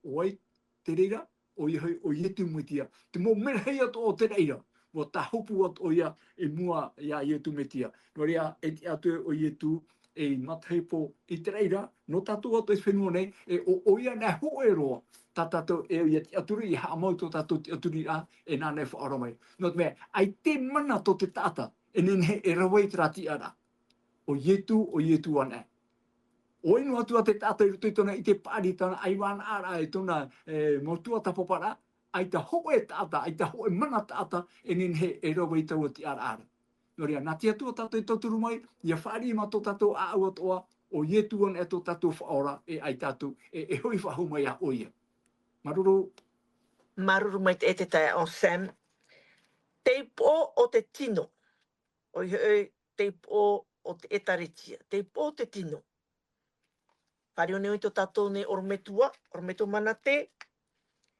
ʻO vai te reira, ʻoia hoʻi ʻo Ietu Metia. Te mau merahi atoʻa o te reira, ʻua tāhopu atu ʻoia i mua ia Ietu Metia. Nō reira, e tiʻa atu ʻo Ietu ei matahiapo i te reira, nō tātou atoʻa i te fenua nei, e ʻo, ʻoia nā hōʻē roa, tā tātou e ʻia tiʻaturi, ʻia haʻamau tō tātou tiʻaturiraʻa, e nāna e faʻaora mai. Nō te mea, ʻaita e mana tō te taʻata, e nehenehe e rave i terā tiʻaraʻa. ʻO Ietu, ʻo Ietu anaʻe. ʻUa inu atu ā te taʻata i roto i tōna ʻite paʻari, tōna ʻaivānaʻaraʻa, i tōna, e, mau tuatāpaparaʻa, ʻaita hōʻē taʻata, ʻaita hōʻē mana taʻata, e nehenehe e rave i taua tiʻaraʻa ra. Nō reira, nā te Atua tātou e tauturu mai, ʻia fāriʻi mā tō tātou ʻāʻau atoʻa, ʻo Ietu anaʻe tō tātou Faʻaora, e ʻaita atu, e, e hoʻi faʻahou mai iā ʻoia. Māuruuru. Māuruuru maitaʻi e te taeaʻe Sam. Te upoʻo o te tino. ʻOia hoʻi, te upoʻo o te ʻĒtārētia. Te upoʻo o te tino. Fāriʻi nei tō tātou nei ʻorometua, ʻorometua Manate.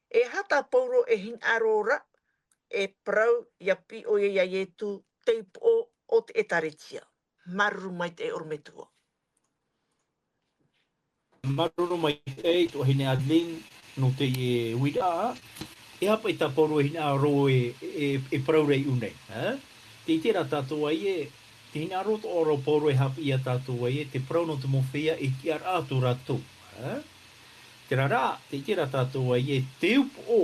E aha tā Pauro e hinaʻaro ra, e parau ʻia piʻi ʻoia iā Ietu, te upoʻo o te ʻĒtārētia. Māuruuru maitaʻi ʻorometua. Māuruuru maitaʻi, tuahine Adeline, nō teie uiraʻa. E aha paʻi tā Pauro e hinaʻaro e, e, e parau ra i ʻō nei, ā? Tē ʻite ra tātou ē, tē hinaʻaro atoʻa ra Pauro e haʻapiʻi iā tātou ē, te parau nō te mau feiā e tiʻaraʻa atu rātou, ā? Terā rā, tē ʻite ra tātou ē, te upoʻo,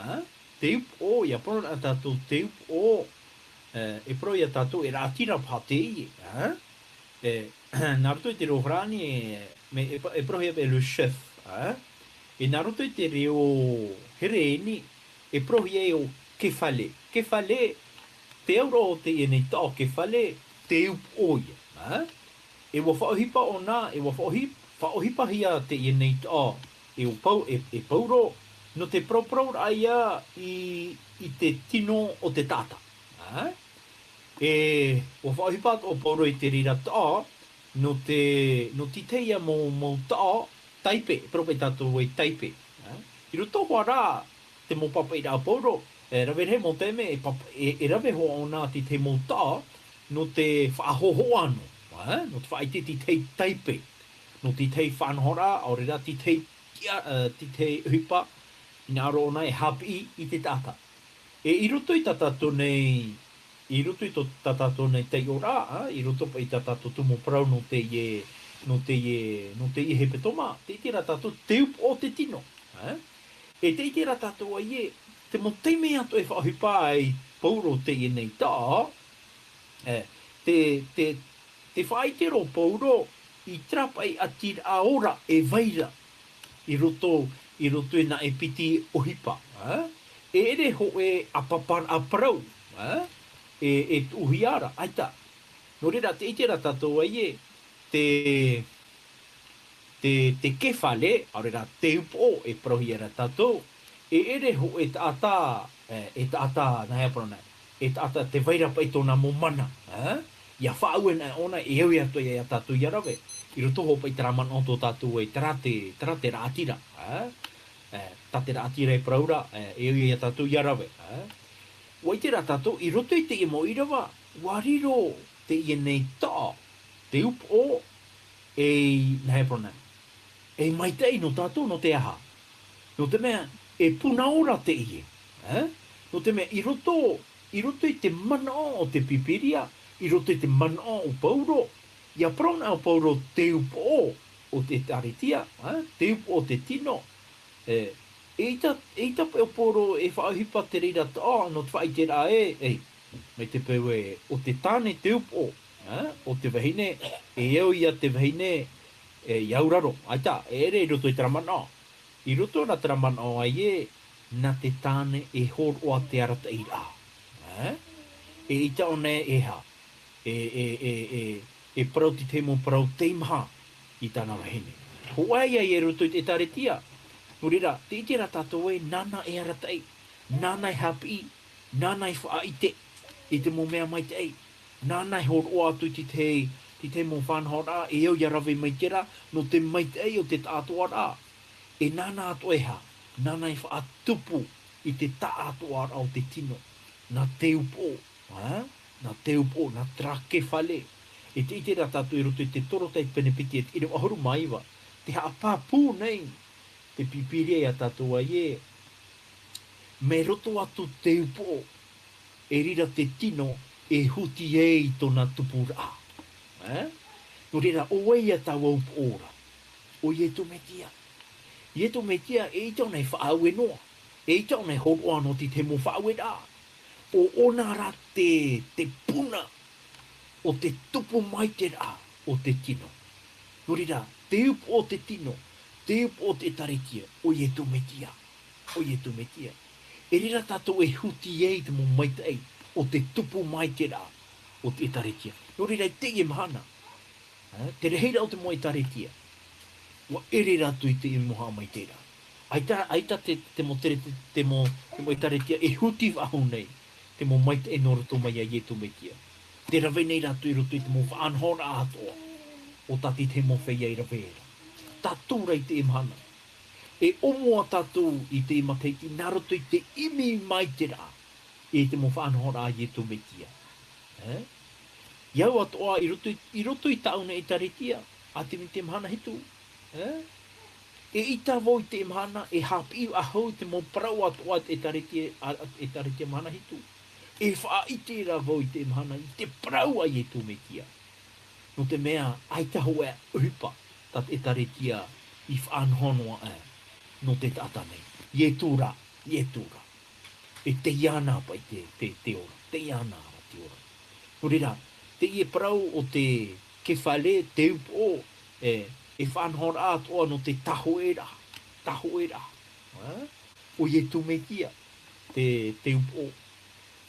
ā? Te upoʻo, ʻia parau ra tātou te upoʻo, ā, e parau iā tātou e raʻatira paha teie, ā? E, nā roto i te reo farāni, e, mea, e pa-, e parauhia e le chef, ā? E nā roto i te reo herēni, e parauhia ʻo kephale. Kephale, te auraʻa o teie nei taʻo kephale, te upoʻo ia, ā? E ʻua faʻaʻohipa ʻōna, e ʻua faʻaʻohi-, faʻaʻohipahia teie nei taʻo, e ʻo Pau-, e, e Pauro, nō te parauparauraʻa ia i, i te tino o te taʻata, ā? E, ʻua faʻaʻohipa atoʻa ʻo Pauro i te reira taʻo, nō te, nō te tahi ia mau, mau taʻo, taipe, e parau paʻi tātou ē taipe, ā? I roto hoʻi rā te mau pāpaʻiraʻa a Pauro, e rave rahi mau taime, e pāpa-, e, e rave hoʻi ʻōna te tahi mau taʻo, nō te faʻahōhoʻa noa, ā? Nō te faʻaʻite i te tahi taipe, nō te tahi faʻanahoraʻa, ʻaore rā te tahi tiʻa-, ā, te tahi ʻohipa, hinaʻaro ʻōna e haʻapiʻi i te taʻata. E i roto i tā tātou nei, i roto i tō, tā tātou nei taiʻoraʻa, ā, i roto paʻi i tā tātou tumu parau nō teie, nō teie, nō teie hepetoma, tē ʻite ra tātou te upoʻo o te tino, ā? E tē ʻite ra tātou ē, te mau taime atoʻa e faʻaʻohipa ai Pauro teie nei taʻo, e, te, te, te faʻaʻite ra ʻo Pauro i terā paʻi ʻatiraʻa ora e vai ra i roto, i roto i nā ʻepiti ʻohipa, ā? E ʻere hōʻē ʻāpaparaʻa parau, ā? E, e tuʻuhia ra, ʻaita. Nō reira, tē ʻite ra tātou ē, te, te, te kefale, ʻaore rā te upoʻo e parauhia ra tātou, e ʻere hōʻē taʻata, e, e taʻata, nā hea parau nei, e taʻata tē vai ra paʻi tōna mau mana, e? ʻIa faʻaue anaʻe ʻōna, e au atoʻa ia tātou ʻia rave. I roto hoʻi paʻi terā manaʻo tō tātou ē, terā te, terā te raʻatira, e? E, tā te raʻatira e parau ra, e, e au ia tātou ʻia rave, e? ʻUa ʻite ra tātou, i roto i teie mau ʻīrava, ʻua riro teie nei taʻo, te upoʻo, ei, nā hea parau nei, ei maitaʻi nō tātou, nō te aha? Nō te mea, e puna ora teie, e? Nō te mea, i roto, i roto i te manaʻo o te Pīpīria, i roto i te manaʻo o Pauro, ʻia parau anaʻe ʻo Pauro te upoʻo o te ʻĒkālesia, e? Te upoʻo o te tino, e, eʻita, eʻita paʻi ʻo Pauro e faʻaʻohipa te reira taʻo, nō te faʻaʻiteraʻa ē, e, mai te peu ē, ʻo te tāne te upoʻo, e, o te vahine, e au ia te vahine, e, ʻia auraro, ʻaita, e ʻere i roto i terā manaʻo. I roto nā terā manaʻo ē, nā te tāne e hōroʻa te arataʻiraʻa. E? Eʻita ʻōna e aha, e, e, e, e, e parau te tahi mau parau teimaha i tāna vahine. Hōʻē ia i roto i te ʻĒkālesia. Nō reira, tē ʻite ra tātou ē, nāna e arataʻi, nāna e haʻapiʻi, nāna e faʻaʻite i te mau mea maitaʻi, nāna e hōroʻa atu i te tahi, te tahi mau faʻanahoraʻa, e au ʻia rave mai terā, nō te maitaʻi o te taʻatoʻaraʻa. E nāna atoʻa e aha, nāna e faʻatupu i te taʻatoʻaraʻa o te tino, nā te upoʻo, e? Nā te upoʻo, nā terā kefale. E tē ʻite ra tātou i roto i te Torotai pene piti e te ʻīrava ʻahuru mā iva, te haʻapāpū nei te Pīpīria ia tātou ē, mai roto atu te upoʻo, e riro te tino e huti ai tōna tupuraʻa. E? Nō reira, ʻo vai ia taua upoʻo ra? ʻO Iesu Mesia. Iesu Mesia, eʻita ʻōna e faʻaue noa. Eʻita ʻōna e hōroʻa noa i te tahi mau faʻaueraʻa. ʻO ʻōna rā te, te puna o te tupu maitaʻiraʻa o te tino. Nō reira, te upoʻo o te tino, te upoʻo o te ʻĒkālesia, ʻo Iesu Mesia. ʻO Iesu Mesia. E riro tātou e huti ai te mau maitaʻi o te tupu maitaʻiraʻa o te ʻĒkālesia. Nō reira, i teie mahana, e, te rahiraʻa o te mau ʻĒkālesia, ʻua ʻere rātou i te mau haʻamaitaʻiraʻa. ʻAita, ʻaita te, te mau tere, te, te mau, te mau ʻĒkālesia e huti faʻahou nei te mau maitaʻi nō roto mai iā Iesu Mesia. Tē rave nei rātou i roto i te mau faʻanahoraʻa atoʻa o tā te tahi mau feiā i rave ra. Tātou rā i teie mahana, e ʻōmua tātou i te matahiti nā roto i te ʻimi maitaʻiraʻa i te mau faʻanahoraʻa a Iesu Mesia. E? I au atoʻa, i roto i, i roto i tāʻu nei ʻĒkālesia, ʻa te, i te mahana hitu. E? Eʻita vau i teie mahana e haʻapiʻi faʻahou i te mau parau atoʻa a te ʻĒkālesia, a, a te ʻĒkālesia mahana hitu. E faʻaʻite ra vau i teie mahana i te parau a Iesu Mesia. Nō te mea, ʻaita hōʻē ʻohipa tā te ʻĒkālesia i faʻanaho noa aʻe nō te taʻata nei. Iesu rā, Iesu rā. E tei iāna paʻi te, te, te ora, tei iāna rā te ora. Nō reira, teie parau o te kefale, te upoʻo, e, e faʻanahoraʻa atoʻa nō te tāhōʻēraʻa, tāhōʻēraʻa. E? ʻO Iesu Mesia, te, te upoʻo.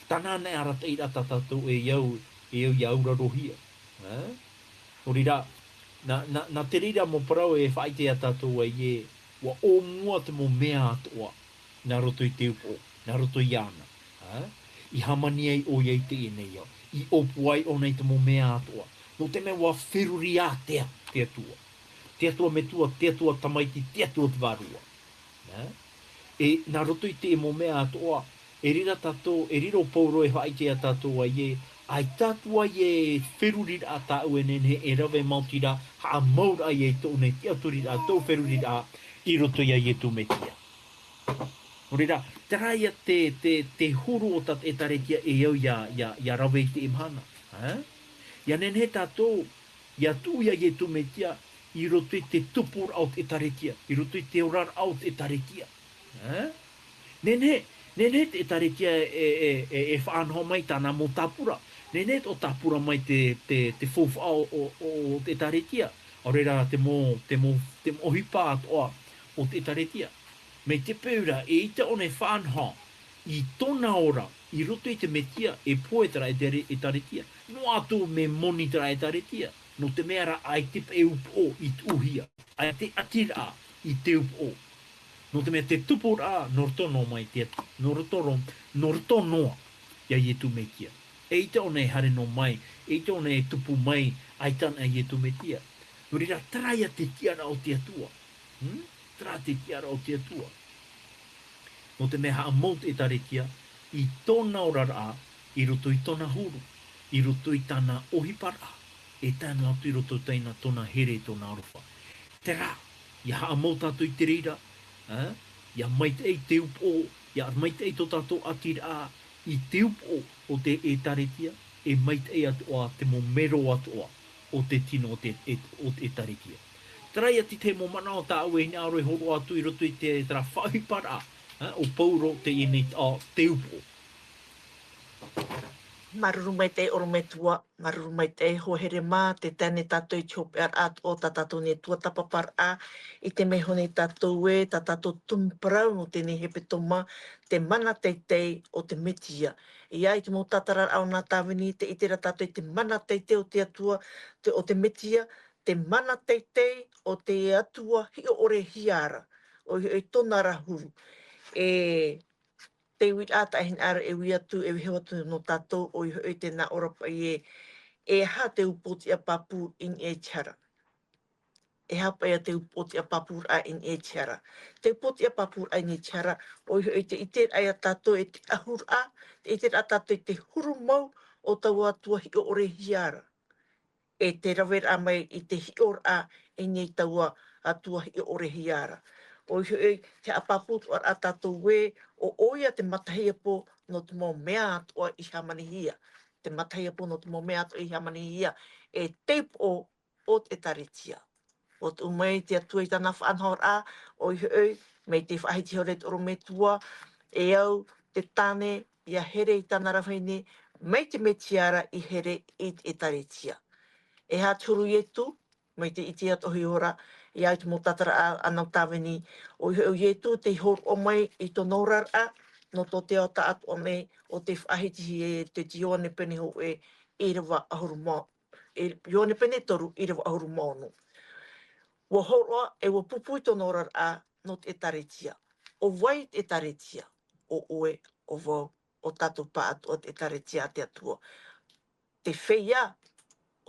Tāna anaʻe arataʻiraʻa tā tātou e au, e au ʻia aurarohia. E? Nō reira, nā, nā, nā te reira mau parau e faʻaʻite iā tātou ē, ʻua ʻōmua te mau mea atoʻa nā roto i te upoʻo, nā roto iāna. E? I hāmani ai ʻoia i teie nei ao, i ʻōpua ai ʻōna i te mau mea atoʻa. Nō te mea ʻua feruri ā te, te Atua. Te Atua Metua, te Atua Tamaiti, te Atua te Vārua. E? E, nā roto i te mau mea atoʻa, e riro tātou, e riro Pauro e faʻaʻite iā tātou ē, ʻaita atu ā e feruriraʻa tāʻu e nehenehe e rave maoti ra, haʻamau ra ïa i tōʻu nei tiʻaturiraʻa, tōʻu feruriraʻa, i roto iā Iesu Mesia. Nō reira, terā ïa te, te, te huru o tā te ʻĒkālesia e au ʻia, ʻia, ʻia rave i teie mahana. E? ʻIa nehenehe tātou, ʻia tuʻu iā Iesu Mesia, i roto i te tupuraʻa o te ʻĒkālesia, i roto i te oraraʻa o te ʻĒkālesia. E? Nehenehe, nehenehe te ʻĒkālesia e, e, e, e faʻanaho mai tāna mau tāpura. Nehenehe tō tāpura mai te, te, te faufaʻa o, o, o, o te ʻĒkālesia. ʻAore rā te mau, te mau, te mau ʻohipa atoʻa o te ʻĒkālesia. Mai te peu ra, eʻita ʻōna e faʻanaho i tōna ora, I roto i te Metia, e pohe terā ʻētare-, ʻētāretia. Noa atu mea moni terā ʻētāretia. Nō te mea rā, ʻaita paʻi upoʻo i tuʻuhia. ʻAita ʻatiraʻa i te upoʻo. Nō te mea te tupuraʻa, nō roto noa mai te Atua. Nō roto ro-, nō roto noa iā Ietu Metia. ʻEita ʻōna e haere noa mai, ʻeita ʻōna e tupu mai, ʻaita anaʻe Ietu Metia. Nō reira, terā ia te tiʻaraʻa o te Atua. Hmm? Terā te tiʻaraʻa o te Atua. Nō te mea haʻamau te ʻētāretia, i tōna oraraʻa, i roto i tōna huru, i roto i tāna ʻohiparaʻa, e tae noa atu i roto i tāna, tōna here, tōna aroha. Terā, ia haʻamau tātou i te reira, ā, ia maitaʻi te upoʻo, ia maitaʻi tō tātou ʻatiraʻa i te upoʻo o te ʻētāretia, e maitaʻi atoʻa te mau mero atoʻa o te tino o te, e, o te ʻētāretia. Terā ia te tahi mau manaʻo tā ʻoe e hinaʻaro e hōroʻa atu i roto i te, terā faʻaʻohiparaʻa, ā, o Pauro teie nei taʻo, te upoʻo. Māuruuru maitaʻi ʻorometua, māuruuru maitaʻi hoa here mā, tē tae nei tātou i te hopeʻaraʻa o tā tātou nei tuatāpaparaʻa, i te mea hoʻi nei tātou ē, tā tātou tumu parau nō teie nei hepetoma, te mana teitei o te Metia. ʻIa, i te mau tātararaʻa o nā tāvini, tē ʻite ra tātou i te mana teitei o te Atua, te, o te Metia, te mana teitei o te Atua hiʻo-ʻore-hia ra, ʻoia hoʻi tōna ra huru. E, te uiraʻa tā e hinaʻaro e ui atu, e vaiiho atu nō tātou, ʻoia hoʻi tē nā ʻō ra paʻi ē, e aha te upoʻotiʻa pāpū i niʻa i te hara. E aha paʻi ia te upoʻotiʻa pāpūraʻa i niʻa i te hara. Te upoʻotiʻa pāpūraʻa i niʻa i te hara, ʻoia hoʻi te ʻiteraʻa ia tātou e te ʻahuraʻa, te ʻiteraʻa tātou i te huru mau o taua Atua hiʻo-ʻore-hia ra. E te raveraʻa mai i te hiʻoraʻa i niʻa i taua Atua hiʻo-ʻore-hia ra. ʻOia hoʻi, te haʻapāpū atoʻa ra tātou ē, ʻo ʻoia te matahiapo nō te mau mea atoʻa i hāmanihia. Te matahiapo nō te mau mea atoʻa i hāmanihia. E te upoʻo o te ʻētāretia. ʻUa tuʻu mai te Atua i tāna faʻanahoraʻa, ʻoia hoʻi, mai te faʻahiti hoʻi ra te ʻorometua, e au te tāne, ʻia here i tāna ra vahine, mai te Metia ra i here i te ʻētāretia. E aha te huru o Ietu, mai te ʻite atoʻa hoʻi ra, ʻia au i te mau tātararaʻa a nā tāvini, ʻoia hoʻi ʻo Ietu tei hōroʻa mai i tōna oraraʻa, nō tō te ao taʻatoʻa nei, ʻo tei faʻahitihia e te Ioane pene hōʻē, ʻīrava ʻahuru mā, e Ioane pene toru, ʻīrava ʻahuru mā ono. ʻUa hōroʻa, e ʻua pūpū i tōna oraraʻa, nō te ʻētāretia. ʻO vai te ʻētāretia? ʻO ʻoe, ʻo vau, ʻo tātou pāʻatoʻa te ʻētāretia a te Atua. Te feiā,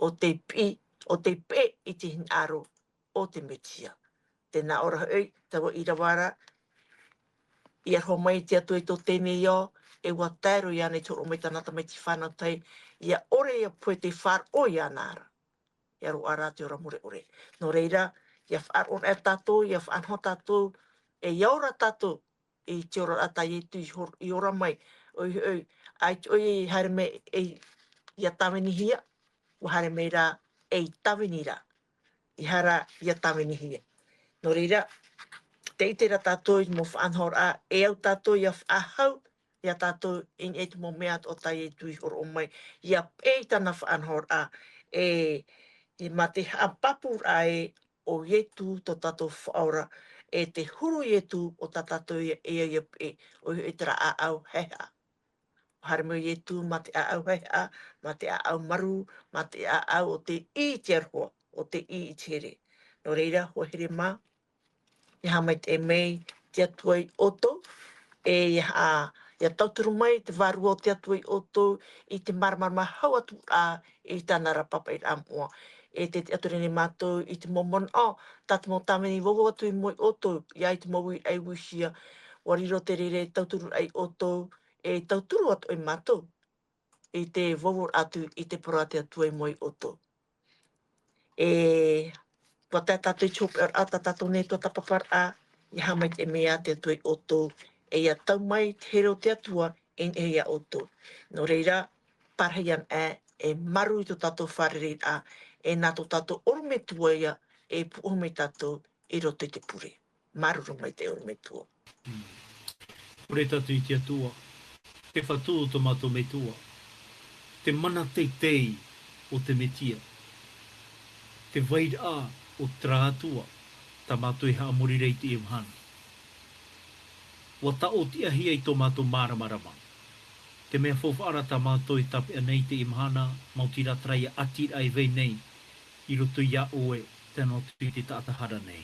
ʻo tei piʻi, ʻo tei peʻe i te hinaʻaro o te Metia. Tē nā ʻō ra hoʻi, taua ʻīrava ra, ʻia roaʻa mai te Atua i tō teie nei ao, e ʻua tae roa iāna i te hōroʻa mai i tāna tamaiti fānau tahi, ʻia ʻore ʻia pohe tei faʻaroʻo iāna ra. ʻIa roaʻa rā te ora mure ʻore. Nō reira, ʻia faʻaroʻo na tātou, ʻia faʻanaho tātou, e ʻia ora tātou, i te oraraʻa tā Ietu i hor-, i ora mai, ʻoia hoʻi, ʻaita ʻoe i haere mai e, ʻia tāvinihia, ʻua haere mai rā ei tāvini ra. ʻEiaha rā ʻia tāvinihia. Nō reira, tē ʻite ra tātou i te mau faʻanahoraʻa, e au tātou ʻia faʻahou, ia tātou i niʻa i te mau mea atoʻa tā Ietu i hōroʻa mai, ʻia peʻe i tāna faʻanahoraʻa, e, e mā te haʻapāpūraʻa ē, ʻo Ietu tō tātou Faʻaora, e te huru o Ietu ʻo tā tātou ia, e au ʻia peʻe, ʻoia hoʻi terā ʻāʻau haehaʻa. ʻUa haere mai ʻo Ietu mā te ʻāʻau haehaʻa, mā te ʻāʻau marū, mā te ʻāʻau o te ʻī i te aroha, o te ʻī i te here. Nō reira, hoa here mā, ʻia haʻamaitaʻi mai te Atua ia ʻoutou, e ʻia ha-, ʻia tauturu mai te Vārua o te Atua ia ʻoutou i te māramarama hau atu ra i tāna ra pāpaʻiraʻa moʻa. E tē tiʻaturi nei mātou i te mau manaʻo, tā te mau tāvini i vauvau atu i mua ia ʻoutou, ʻia ʻite i te mau uiraʻa i uihia, ʻua riro te reira e tauturu ai ia ʻoutou, e tauturu atoʻa ia mātou i te vauvau atu i te parau a te Atua i mua ia ʻoutou. E, ʻua tae tātou i te hopeʻaraʻa tā tātou nei tuatāpaparaʻa, ʻia haʻamaitaʻi mai te Atua ia ʻoutou, e ʻia tau mai te here o te Atua i niʻa ia ʻoutou. Nō reira, parahi ana ē, e marū i tō tātou fārereiraʻa, e nā tō tātou ʻorometua ïa, e pūʻohu mai tātou i roto i te pure. Māuruuru maitaʻi ʻorometua. Mm. Pure tātou i te Atua, te Fatu o tō mātou Metua, te mana teitei o te Metia, te vairaʻa o terā Atua, tā mātou e haʻamori ra i teie mahana. ʻUa taʻotiʻahia i tō mātou māramarama. Te mea faufaʻa rā tā mātou e tāpeʻa nei i teie mahana, maoti rā terā ia ʻati rā e vai nei, i roto iā ʻoe, tae noa atu i te taʻata hara nei.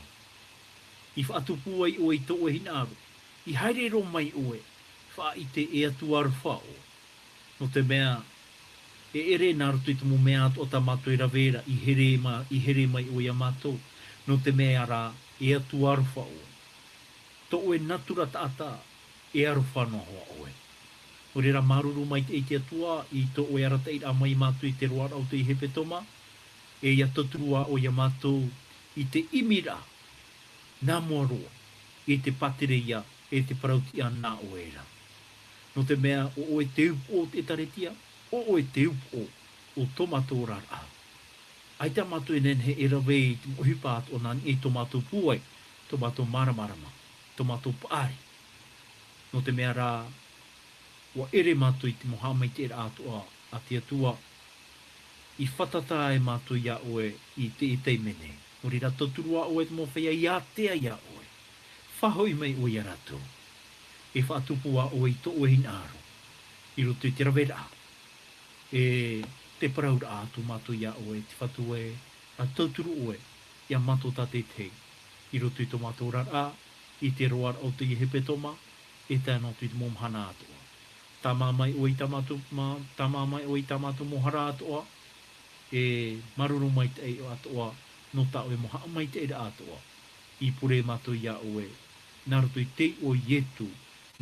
I faʻatupu ai ʻoe i tō ʻoe hinaʻaro, i haere roa mai ʻoe, faʻaʻite e Atua aroha ʻoe. Nō te mea, e ʻere nā roto i te mau mea atoʻa tā mātou e rave ra, i here ma-, i here mai ʻoe iā mātou, nō te mea rā, e Atua aroha ʻoe. Tō ʻoe natura taʻata, e aroha noa hoʻi ʻoe. Nō reira, māuruuru maitaʻi te Atua, i tō ʻoe arataʻiraʻa mai iā mātou i te roaraʻa o te hepetoma, e ʻia tauturu ā ʻoe iā mātou i te ʻimiraʻa, nā mua roa, i te pātereia, e te parau-tiʻa nā ʻoe ra. Nō te mea, ʻo ʻoe te upoʻo o te ʻĒtārētia, ʻo ʻoe te upoʻo o tō mātou oraraʻa. ʻAita mātou e nehenehe e rave i te mau ʻohipa atoʻa nā niʻa i tō mātou pūai, tō mātou māramarama, tō mātou paʻari. Nō te mea rā, ʻua ʻere mātou i te mau haʻamaitaʻiraʻa atoʻa a te Atua, i fātata ai mātou iā ʻoe i teie taime nei. Nō reira, tauturu ā ʻoe te mau feiā i ātea iā ʻoe. Faʻahoʻi mai ʻoe iā rātou. E faʻatupu ā ʻoe i tō ʻoe hinaʻaro. I roto i te raveraʻa. E te parauraʻa atu mātou iā ʻoe, te Fatu ē, ʻa tauturu ʻoe, iā mātou tātaʻitahi. I roto i tō mātou oraraʻa, i te roaraʻa o teie hepetoma, e tae noa atu i te mau mahana atoʻa. Tāmā mai ʻoe i tā mātou, mā-, tāmā mai ʻoe i tā mātou mau hara atoʻa, e māuruuru maitaʻi atoʻa, nō tā ʻoe mau haʻamaitaʻiraʻa atoʻa. I pure mātou iā ʻoe, nā roto i te iʻoa o Ietu,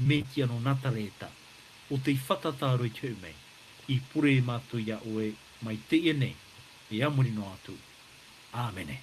Metia nō Nazareta, ʻo tei fātata roa i te hoʻi mai. I pure mātou iā ʻoe, mai teie nei, e a muri noa atu. ʻĀmene.